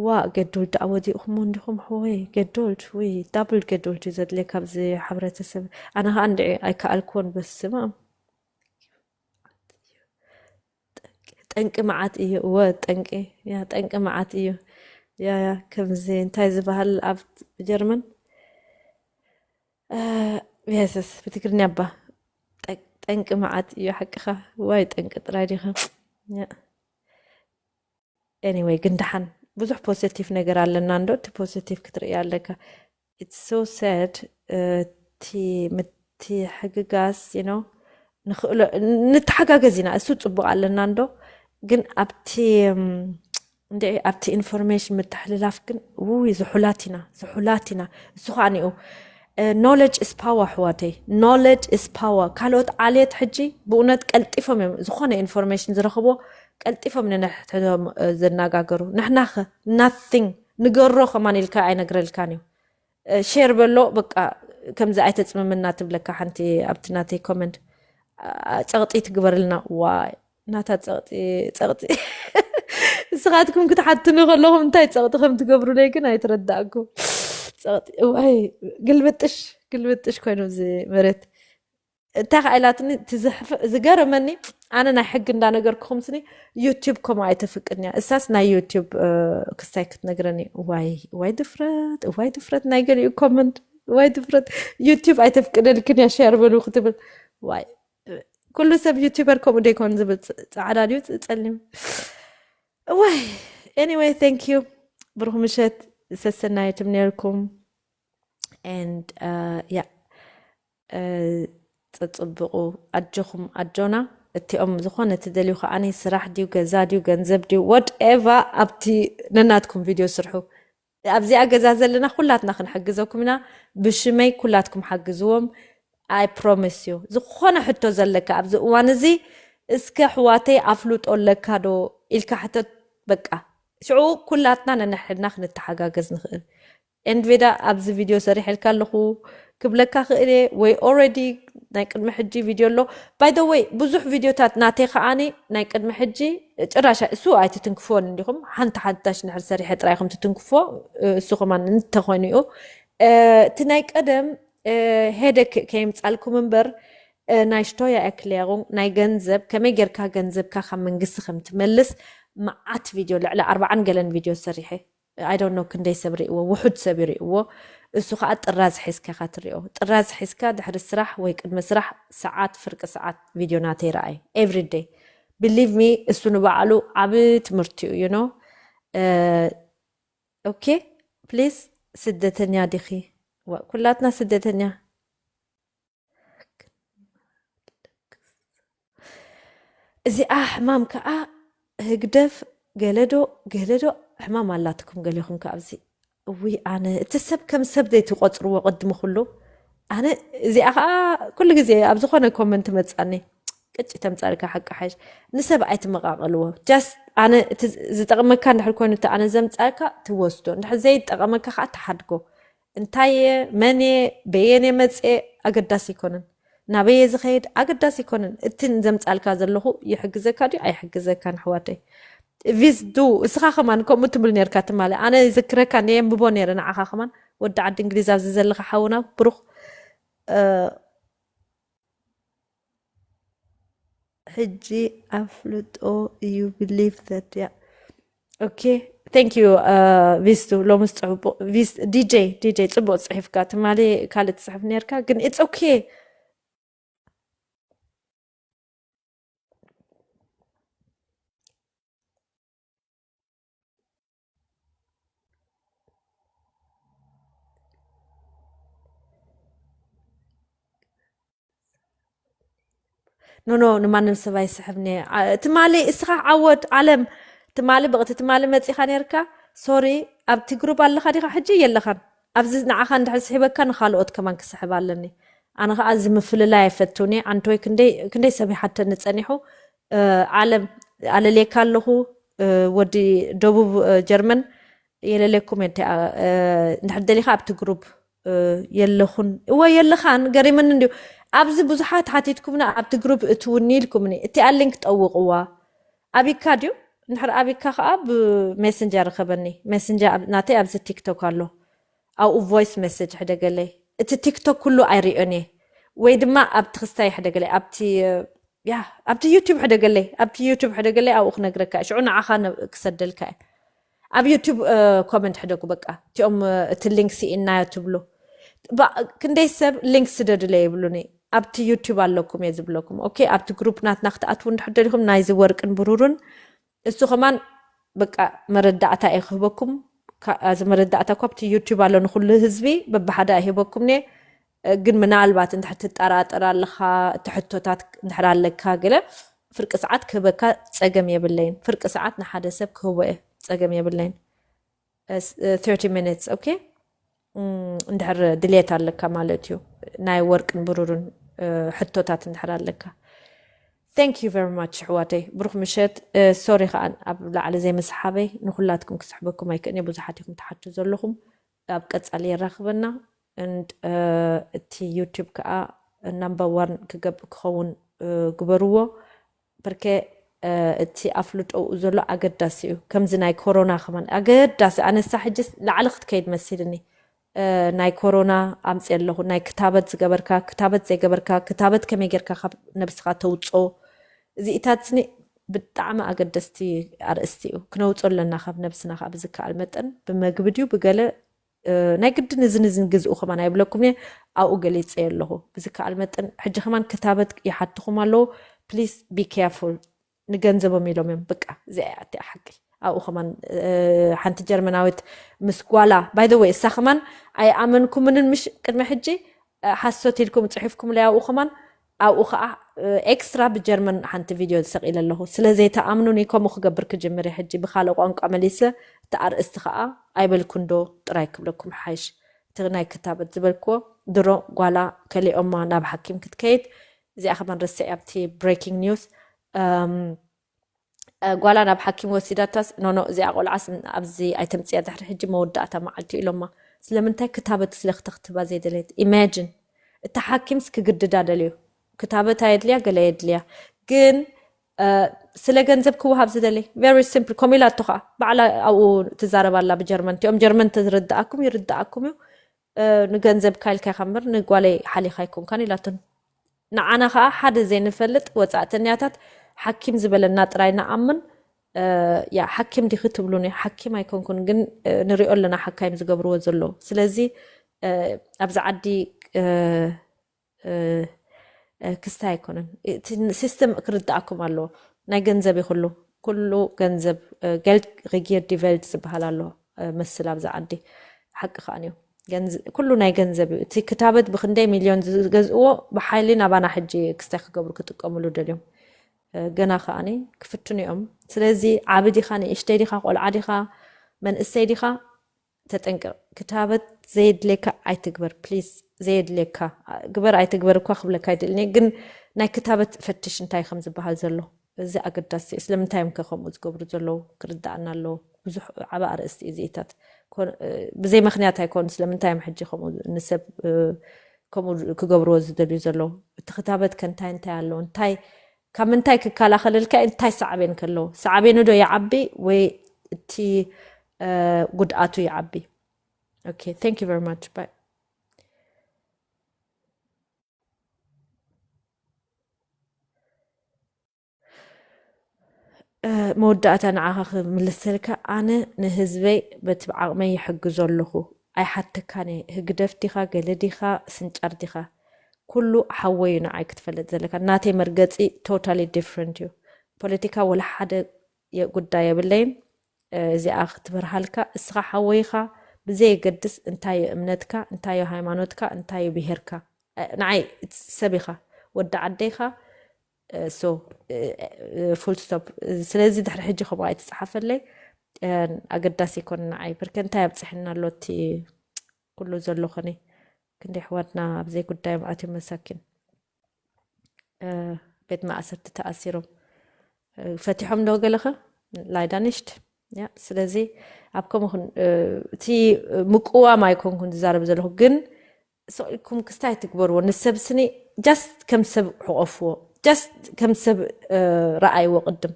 ዋ ገዶልድ ኣወዲእኹሞ እንዲኹም ሕወይ፣ ገዶልድ ወይ ዳብል ገዶልድ እዩ ዘድልየካ ኣብዚ ሕብረተሰብ። ኣነ ከዓ እንድዒ ኣይከኣልክዎን። በስመ ኣብ። ጠንቂ መዓት እዩ። እወ ጠንቂ፣ ያ ጠንቂ መዓት እዩ። ያ ያ ከምዚ እንታይ ዝበሃል ኣብ ጀርመን የስስ ብትግርኛ እባ ጠ- ጠንቂ መዓት እዩ ሓቅኻ። ዋይ ጠንቂ ጥራይ ዲኻ? ያ። Anyway ግን ደሓን ብዙሕ ፖዘቲቭ ነገር ኣለና እንዶ እቲ ፖዘቲቭ ክትርኢ ኣለካ። It's so sad። እቲ ምትሕግጋዝ you know ንኽእሎ ንተሓጋገዝ ኢና። እሱ ፅቡቅ ኣለና እንዶ ግን ኣብቲ እንደ ኣብቲ ኢንፎርሜሽን ምትሕልላፍ ግን ውይ ዝሑላት ኢና ዝሑላት ኢና። እሱ ከዓ ኒኡ knowledge is power ኣሕዋተይ። Knowledge is power። ካልኦት ዓሌት ሕጂ ብእውነት ቀልጢፎም እዮም ዝኾነ ኢንፎርሜሽን ዝረኽቦ ቀልጢፎም ንንሕቶም ዘናጋገሩ። ንሕናኸ nothing። ንገሮ ከማን ኢልካ ኣይነግረልካን እዩ። ሼር በሎ በቃ። ከምዚ ኣይተፅምምና ትብለካ ሓንቲ ኣብቲ ናተይ ኮመንት ጸቕጢ ትግበርልና። ዋይ ናታ ጸቕጢ ጸቕጢ ንስኻትኩም ክትሓትኑ ከለኹም እንታይ ጸቕጢ ከም ትገብሩለይ ግን ኣይትረዳእኩም። ጸቕጢ እዋይ ግልብጥሽ ግልብጥሽ ኮይኑ እዚ መሬት እንታይ ከኣ ኢላትኒ። ዝገረመኒ ኣነ ናይ ሕጊ እንዳነገርኩኹም ስኒ ዩቲዩብ ከምኡ ኣይተፍቅድን እያ። እሳስ ናይ ዩቲዩብ ክስታይ ክትነግረኒ። ዋይ ዋይ ድፍረት ዋይ ድፍረት ናይ ገሊኡ ኮመንት ዋይ ድፍረት። ዩቲዩብ ኣይተፍቅደልክን እያ ሸር በሉ ክትብል። ዋይ ኩሉ ሰብ ዩቲዩበር ከምኡ ደይኮን ዝብል ጻዕዳ ድዩ ጸሊም? ዋይ anyway thank you። ብሩኽ ምሸት ሰሰናየትም ነርኩም። And yeah ጸጽብቑ ኣጆኹም ኣጆና። እቲኦም ዝኾነ ትደልዩ ከዓኒ ስራሕ ድዩ ገዛ ድዩ ገንዘብ ድዩ whatever ኣብቲ ነናትኩም ቪድዮ ስርሑ። ኣብዚኣ ገዛ ዘለና ኩላትና ክንሕግዘኩም ኢና። ብሽመይ ኩላትኩም ሓግዝዎም። I promise you ዝኾነ ሕቶ ዘለካ ኣብዚ እዋን እዚ እስከ ኣሕዋተይ ኣፍልጦ ኣለካ ዶ ኢልካ ሕተት። በቃ ሽዑ ኩላትና ነንሕድና ክንተሓጋገዝ ንኽእል። ኤንድ ቬዳ ኣብዚ ቪድዮ ሰሪሐልካ ኣለኹ ክብለካ ክእል እየ ወይ already ናይ ቅድሚ ሕጂ ቪድዮ ኣሎ። By the way ብዙሕ ቪድዮታት ናተይ ከዓኒ ናይ ቅድሚ ሕጂ ጭራሽ እሱ ኣይትትንክፍዎን እንዲኹም ሓንቲ ሓዳሽ ንድሕር ሰሪሐ ጥራይ ኢኹም ትትንክፍዎ። እሱ ከማን እንተኾይኑ እዩ እቲ ናይ ቀደም ሄደክ ከየምጻልኩም እምበር ናይ ሽቶያ ኤክሌሩን ናይ ገንዘብ ከመይ ጌርካ ገንዘብካ ካብ መንግስቲ ከም ትመልስ መዓት ቪድዮ ልዕሊ ኣርባዓን ገለን ቪድዮ ሰሪሐ። I don't know ክንደይ ሰብ ርእዎ ውሑድ ሰብ ይርእዎ። እሱ ከዓ ጥራዝ ሒዝካ ኢኻ ትሪኦ። ጥራዝ ሒዝካ ድሕሪ ስራሕ ወይ ቅድሚ ስራሕ ሰዓት ፍርቂ ሰዓት ቪድዮ ናተይ ረኣይ everyday። Believe me እሱ ንባዕሉ ዓብ ትምህርቲ እዩ you know። Okay please ስደተኛ ዲኺ? ኩላትና ስደተኛ። እዚኣ ሕማም ከዓ ህግደፍ ገለዶ ገለዶ ሕማም ኣላትኩም ገሊኹም ከ ኣብዚ እውይ ኣነ እቲ ሰብ ከም ሰብ ዘይትቆፅርዎ ቅድሚ ኩሉ ኣነ እዚኣ ከዓ ኩሉ ግዜ ኣብ ዝኾነ ኮመንት መፃኒ ቅጭ ተምፃልካ ሓቂ ሓሽ ንሰብ ኣይትመቃቀልዎ just ኣነ ዝጠቅመካ እንድሕር ኮይኑ እቲ ኣነ ዘምፃልካ ትወስዶ እንድሕር ዘይጠቀመካ ከዓ ትሓድጎ እንታየ መን እየ በየን መፅየ ኣገዳሲ ኣይኮነን ናበየ ዝኸይድ ኣገዳሲ ኣይኮነን እትን ዘምፃልካ ዘለኹ ይሕግዘካ ድዩ ኣይሕግዘካን ኣሕዋተይ ቪዝ ዱ እስኻ ከማን ከምኡ ትብል ነርካ ትማሊ ኣነ ይዝክረካ ነየንብቦ ነረ ንዓኻ ከማን ወዲ ዓዲ እንግሊዝ ኣብዚ ዘለኻ ሓውና ብሩኽ ሕጂ ኣፍልጦ እዩ believe that yeah okay thank you ቪስቱ ሎምስ ጽቡቅ ቪስ ዲጄ ዲጄ ጽቡቅ ጽሒፍካ ትማሊ ካልእ ትጽሕፍ ነርካ ግን it's okay ኖኖ ንማንም ሰብ ኣይስሕብኒ ትማሊ እስኻ ዓወት ዓለም ትማሊ ብቕቲ ትማሊ መፂኻ ነርካ ሶሪ ኣብቲ ግሩብ ኣለኻ ዲኻ ሕጂ የለኻን ኣብዚ ንዓኻ እንድሕር ስሒበካ ንኻልኦት ከማን ክስሕብ ኣለኒ ኣነ ከዓ እዚ ምፍልላይ ኣይፈትውኒ ኣንተ ወይ ክንደይ ሰብ ይሓተኒ ፀኒሑ ዓለም ኣለልየካ ኣለኹ ወዲ ደቡብ ጀርመን የለለኩም እየ እንድሕር ደሊኻ ኣብቲ ግሩብ የለኹን እወ የለኻን ገሪምኒ እንድዩ ኣብዚ ብዙሓት ሓቲትኩምና ኣብቲ ግሩብ እትውኒ ኢልኩምኒ እቲኣ ሊንክ ጠውቕዋ ኣቢካ ድዩ እንድሕር ኣቢካ ከዓ ብሜስንጀር ርከበኒ ሜስንጀር ናተይ ኣብዚ ቲክቶክ ኣሎ ኣብኡ ቮይስ ሜሴጅ ሕደገለይ እቲ ቲክቶክ ኩሉ ኣይሪኦን እየ ወይ ድማ ኣብቲ ክስታይ ሕደገለይ ኣብቲ ያ ኣብቲ ዩቱብ ሕደገለይ ኣብቲ ዩቱብ ሕደገለይ ኣብኡ ክነግረካ ሽዑ ንዓኻ ክሰደልካ እየ ኣብ ዩቱብ ኮመንት ሕደጉ። በቃ እቲኦም እቲ ሊንክ ስኢናዮ ትብሉ። ክንደይ ሰብ ሊንክ ስደዱለ ይብሉኒ። ኣብቲ ዩቱብ ኣለኩም እየ ዝብለኩም። ኦኬ፣ ኣብቲ ግሩፕ ናትና ክትኣትዉ እንድሕር ደሊኹም ናይዚ ወርቅን ብሩርን እሱ ከማን በቃ መረዳእታ እየ ክህበኩም። እዚ መረዳእታ እኳ ኣብቲ ዩቱብ ኣሎ፣ ንኩሉ ህዝቢ በብሓደ ኣይህበኩም እየ። ግን ምናልባት እንድሕር ትጠራጠር ኣለኻ፣ እቲ ሕቶታት እንድሕር ኣለካ ገለ ፍርቂ ሰዓት ክህበካ ጸገም የብለይን። ፍርቂ ሰዓት ንሓደ ሰብ ክህቦ እየ፣ ጸገም የብለይን። thirty minutes okay። እንድሕር ድሌት ኣለካ ማለት እዩ፣ ናይ ወርቅን ብሩርን ሕቶታት እንድሕር ኣለካ። Thank you very much ኣሕዋተይ፣ ብሩኽ ምሸት። ሶሪ ከዓ ኣብ ላዕሊ ዘይምስሓበይ፣ ንኩላትኩም ክስሕበኩም ኣይክእን እየ፣ ብዙሓት ኢኹም ትሓቱ ዘለኹም። ኣብ ቀጻሊ የራኽበና። And እቲ ዩቱብ ከዓ ናምበር ዋን ክገብ ክኸውን ግበርዎ። ብርከ እቲ ኣፍልጦኡ ዘሎ ኣገዳሲ እዩ። ከምዚ ናይ ኮሮና ከማን ኣገዳሲ፣ ኣነሳ ሕጂ ላዕሊ ክትከይድ መሲልኒ። ናይ ኮሮና ኣምፅእ ኣለኹ፣ ናይ ክታበት ዝገበርካ፣ ክታበት ዘይገበርካ፣ ክታበት ከመይ ጌርካ ካብ ነብስኻ ተውፅኦ፣ እዚኢታት ስኒ ብጣዕሚ ኣገደስቲ ኣርእስቲ እዩ። ክነውፅኦ ኣለና ካብ ነብስና ከዓ ብዝከኣል መጠን፣ ብመግቢ ድዩ ብገለ ናይ ግድን እዝን እዝን ግዝኡ ከማን ኣይብለኩም እየ፣ ኣብኡ ገሊፀ ኣለኹ። ብዝከኣል መጠን ሕጂ ከማን ክታበት ይሓትኹም ኣለዉ። Please be careful። ንገንዘቦም ኢሎም እዮም። በቃ እዚኣ እያ እቲኣ ሓቂ። ኣብኡ ከማን ሓንቲ ጀርመናዊት ምስ ጓላ፣ by the way፣ እሳ ከማን ኣይኣመንኩምንን ምሽ ቅድሚ ሕጂ ሓሶት ኢልኩም ፅሒፍኩም ለይ ኣብኡ ከማን ኣብኡ ከዓ ኤክስትራ ብጀርመን ሓንቲ ቪድዮ ዝሰቂለ ኣለኹ። ስለ ዘይተኣምኑኒ ከምኡ ክገብር ክጅምር እየ ሕጂ ብካልእ ቋንቋ መሊሰ። እቲ ኣርእስቲ ከዓ ኣይበልኩን ዶ ጥራይ ክብለኩም ሓይሽ። እቲ ናይ ክታበት ዝበልክዎ ድሮ ጓላ ከሊኦማ ናብ ሓኪም ክትከይድ። እዚኣ ከማን ረስዕ ኣብቲ ብሬኪንግ ኒውስ ጓላ ናብ ሓኪም ወሲዳታስ ኖኖ እዚኣ ቆልዓስ ኣብዚ ኣይተምፅያ ድሕሪ ሕጂ መወዳእታ መዓልቲ ኢሎማ። ስለምንታይ ክታበት ስለ ክተክትባ ዘይደለየት? ኢማጂን። እቲ ሓኪምስ ክግድዳ ደልዩ። ክታበት ኣየድልያ ገለ የድልያ። ግን ስለ ገንዘብ ክወሃብ ዝደሊ very simple ከምኡ ኢላቶ ከዓ ባዕላ ኣብኡ ትዛረብ ኣላ ብጀርመን። እቲኦም ጀርመን ተዝርድኣኩም ይርድኣኩም እዩ። ንገንዘብካ ኢልካ ኢኻ እምበር ንጓለይ ሓሊኻ ኣይኮንካን ኢላቶን። ንዓና ከዓ ሓደ ዘይንፈልጥ ወፃእተኛታት ሓኪም ዝበለና ጥራይ ንኣምን። ያ ሓኪም ዲኺ ትብሉኒ፣ ሓኪም ኣይኮንኩን ግን ንሪኦ ኣለና ሓካይም ዝገብርዎ ዘለዉ። ስለዚ ኣብዚ ዓዲ ክስታይ ኣይኮነን። እቲ ሲስተም ክርድኣኩም ኣለዎ። ናይ ገንዘብ እዩ ኩሉ። ኩሉ ገንዘብ፣ Geld regiert die Welt ዝበሃል ኣሎ መስል ኣብዚ ዓዲ። ሓቂ ከዓን እዩ። ኩሉ ናይ ገንዘብ እዩ። እቲ ክታበት ብክንደይ ሚልዮን ዝገዝእዎ ብሓይሊ ናባና ሕጂ ክስታይ ክገብሩ ክጥቀምሉ ደልዮም። ገና ከዓኒ ክፍትኑ እዮም። ስለዚ ዓቢ ዲኻ፣ ንእሽተይ ዲኻ፣ ቆልዓ ዲኻ፣ መንእሰይ ዲኻ፣ ተጠንቀቕ። ክታበት ዘየድልየካ ኣይትግበር ፕሊዝ። ዘየድልየካ ግበር ኣይትግበር እኳ ክብለካ ኣይድእልኒ፣ ግን ናይ ክታበት ፈትሽ እንታይ ከም ዝበሃል ዘሎ እዚ ኣገዳሲ እዩ። ስለምንታይ እዮም ከ ከምኡ ዝገብሩ ዘለዉ ክርዳኣና ኣለዎ። ብዙሕ ዓቢ ኣርእስቲ እዩ እዚኢታት። ብዘይ ምክንያት ኣይኮኑ። ስለምንታይ እዮም ሕጂ ከምኡ ንሰብ ከምኡ ክገብርዎ ዝደልዩ ዘለዉ? እቲ ክታበት ከ እንታይ እንታይ ኣለዎ? እንታይ ካብ ምንታይ ክከላኸለልካ? እንታይ ሳዕቤን ከለዎ? ሳዕቤኑ ዶ ይዓቢ ወይ እቲ ጉድኣቱ ይዓቢ? Okay, thank you very much. Bye. መወዳእታ ንዓኻ ክምልሰልካ፣ ኣነ ንህዝበይ በቲ ብዓቕመይ ይሕግዞ ኣለኹ። ኣይሓተካን እየ። ህግደፍ ዲኻ፣ ገለ ዲኻ፣ ስንጫር ዲኻ፣ ኩሉ ሓወይ እዩ ንዓይ ክትፈልጥ ዘለካ። ናተይ መርገፂ totally different እዩ። ፖለቲካ ወላ ሓደ ጉዳይ የብለይን። እዚኣ ክትበርሃልካ፣ እስኻ ሓወይኻ ብዘየገድስ እንታዩ እምነትካ፣ እንታዩ ሃይማኖትካ፣ እንታዩ ብሄርካ፣ ንዓይ ሰብ ኢኻ፣ ወዲ ዓደይኻ። So full stop። ስለዚ ድሕሪ ሕጂ ከምኡ ኣይትፅሓፈለይ። ኣገዳሲ ይኮን ንዓይ ብርከ እንታይ ኣብፅሕና ኣሎ እቲ ኩሉ ዘሎ ኮነ። ክንደይ ኣሕዋትና ኣብዘይ ጉዳዮም ኣትዮም መሳኪን ቤት ማእሰርቲ ተኣሲሮም ፈቲሖም ዶ ገለኸ? ላይዳ ንሽት ያ። ስለዚ ኣብ ከምኡ እቲ ምቅዋም ኣይኮንኩን ዝዛረብ ዘለኹ፣ ግን ሰኢልኩም ክስታይ ትግበርዎ። ንሰብ ስኒ just ከም ሰብ ሕቆፍዎ፣ just ከም ሰብ ረኣይዎ ቅድም።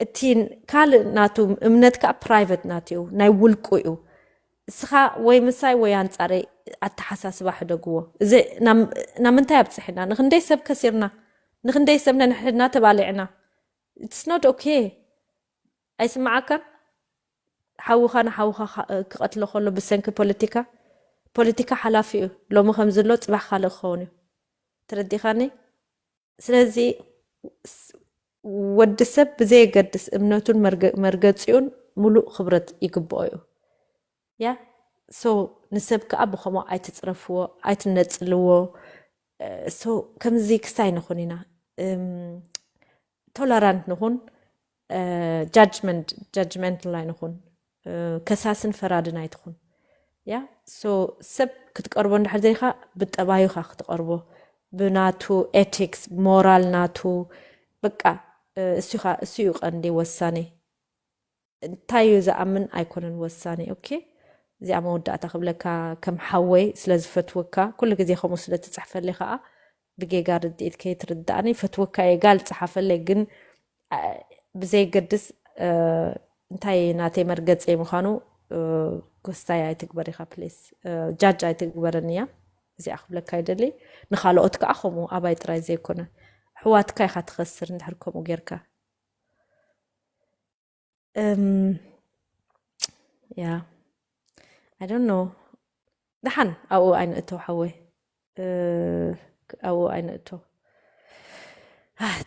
እቲ ካልእ ናቱ እምነት ከዓ ፕራይቨት ናቱ እዩ፣ ናይ ውልቁ እዩ። እስኻ ወይ ምሳይ ወይ ኣንጻረይ ኣተሓሳስባ ሕደግዎ። እዚ ናብ ምንታይ ኣብፅሕና? ንክንደይ ሰብ ከሲርና? ንክንደይ ሰብ ነንሕድና ተባሊዕና? It's not okay። ኣይስምዓካን? ሓውኻ ንሓውኻ ክቐትሎ ከሎ ብሰንኪ ፖለቲካ፣ ፖለቲካ ሓላፊ እዩ። ሎሚ ከምዚ ኣሎ፣ ጽባሕ ካልእ ክኸውን እዩ። ተረዲኻኒ? ስለዚ ወዲ ሰብ ብዘየገድስ እምነቱን መርገጺኡን ሙሉእ ክብረት ይግብኦ እዩ። ያ so ንሰብ ከዓ ብከምኡ ኣይትፅረፍዎ፣ ኣይትነፅልዎ። So ከምዚ ክስታይ ንኹን ኢና፣ ቶለራንት ንኹን፣ ጃጅመንት ጃጅመንታል ኣይንኹን፣ ከሳስን ፈራድን ኣይትኹን። ያ so ሰብ ክትቀርቦ እንድሕር ደሊኻ ብጠባዩ ኢኻ ክትቐርቦ፣ ብናቱ ኤቲክስ ሞራል ናቱ። በቃ እሱ እዩ ቀንዲ ወሳኔ። እንታይ እዩ ዝኣምን ኣይኮነን ወሳኔ። ኦኬ፣ እዚኣ መወዳእታ ክብለካ፣ ከም ሓወይ ስለ ዝፈትወካ፣ ኩሉ ግዜ ከምኡ ስለ ትፅሕፈልይ ከዓ ብጌጋ ርድኢት ከይትርዳእኒ፣ ፈትወካ እየ ጋል ፀሓፈለይ፣ ግን ብዘየገድስ እንታይ ናተይ መርገፀይ ምዃኑ ጎስታይ ኣይትግበር ኢኻ ፕሊስ። ጃጅ ኣይትግበረኒ እያ፣ እዚኣ ክብለካ ይደሊ። ንኻልኦት ከዓ ከምኡ፣ ኣባይ ጥራይ ዘይኮነ፣ ኣሕዋትካ ኢኻ ትኸስር እንድሕር ከምኡ ጌርካ። ያ I don't know። ደሓን ኣብኡ ኣይንእቶ ሓወይ፣ ኣብኡ ኣይንእቶ።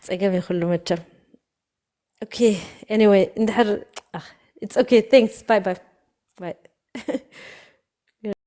ጸገም ይኽሉ መቸም። Okay, anyway እንድሕር it's okay, thanks, bye bye bye.